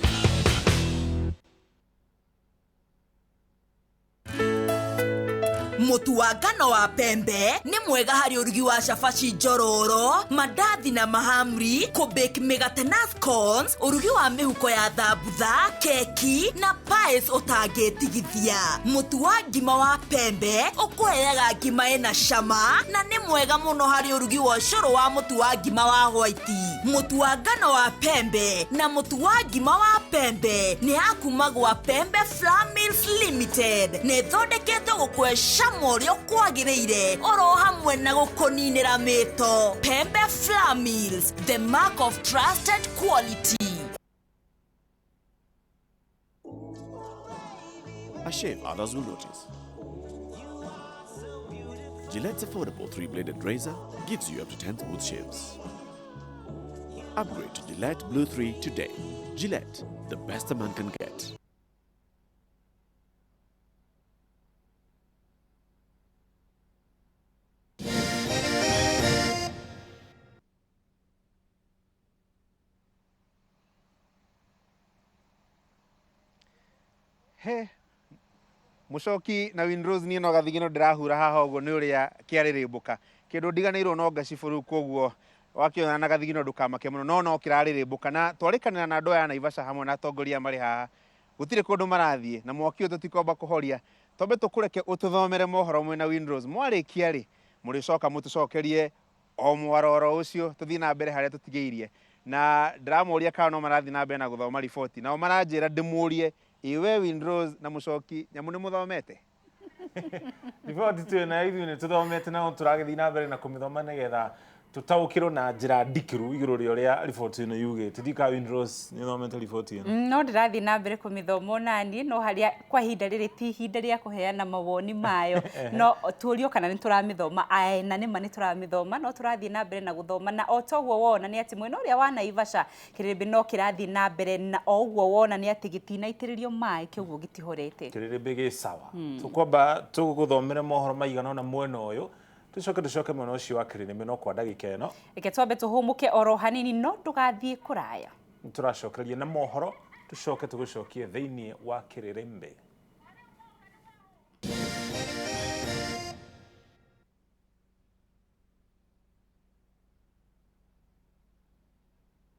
Mũtu wa ngano wa Pembe nĩ mwega harĩ ũrugi wa cabaci njororo, mandathi na mahamri, kũbake mĩgate na scones, ũrugi wa mĩhuko ya thambutha, keki na pies ũtangĩtigithia. Mũtu wa ngima wa Pembe ũkũheaga ngima ĩna cama na nĩ mwega mũno harĩ ũrugi wa ũcũrũ wa mũtu wa ngima wa hwaiti. Mũtu wa ngano wa Pembe na mũtu wa ngima wa Pembe nĩ ya kuma gwa Pembe Flour Mills Limited nĩ ĩthondeketwo gũkũhe cama ũrĩa ũkwagĩrĩire oro hamwe na gũkũninĩra mĩto. Pembe Flour Mills, the mark of trusted quality. A shave others will notice. Gillette's affordable 3-bladed razor gives you up to 10 smooth shaves. Upgrade to Gillette Blue 3 today. Gillette, the best a man can get. He Mucoki na Winrose niĩ no gathigino ndĩrahura haha ũguo nĩ ũrĩa kĩarĩrĩmbũka. Kĩndũ ndiganĩirwo no ngacibũ rĩu koguo wakĩona na gathigino ndũkamake mũno no no kĩrarĩrĩmbũka. Na twarĩkanĩra na andũ aya a Naivasha hamwe na atongoria marĩ haha, gũtirĩ kũndũ marathiĩ na mwaki ũyũ tũtikwamba kũhoria. Twambe tũkũreke ũtũthomere mohoro mwĩna Winrose. Mwarĩkia rĩ, mũrĩcoka mũtũcokerie o mwaroro ũcio tũthiĩ na mbere harĩa tũtigĩirie. Na ndĩramoria kana no marathiĩ na mbere na gũthoma riboti. Nao maranjĩra ndĩmũrie, ĩ we Winrose na Mũcoki nyamũ nĩ mũthomete? Riboti twĩ nayo ithuĩ nĩ tũthomete na tũragĩthiĩ na mbere na kũmĩthoma nĩgetha tũtaũkĩrwo na njĩra ndikĩru igũrũ rĩa ũrĩa riboti ĩno yugĩte. Ndiũĩ kana Winrose nĩ ũthomete riboti ĩno? No ndĩrathiĩ na mbere kũmĩthoma onaniĩ, no harĩa kwa ihinda rĩrĩ ti ihinda rĩa kũheana mawoni mayo. No tuũrio kana nĩ tũramĩthoma, ae na nĩma nĩ tũramĩthoma, no tũrathiĩ na mbere na gũthoma. Na o toguo wona nĩ atĩ mwena ũrĩa wa Naivasha kĩrĩrĩmbĩ no kĩrathiĩ na mbere, na o ũguo wona nĩ atĩ gĩtinaitĩrĩrio maĩ, kĩoguo gĩtihorete. Kĩrĩrĩmbĩ gĩ sawa. Tũkwamba tũgũthomere mohoro maigana ũna mwena ũyũ, tũcoke tũcoke mwena ũcio wa kĩrĩrĩmbĩ no kwa ndagĩka ĩno. Reke twambe tũhũmũke oro hanini, no ndũgathiĩ kũraya. Nĩtũracokereria na mohoro, tũcoke tũgũcokie thĩinĩ wa kĩrĩrĩmbĩ.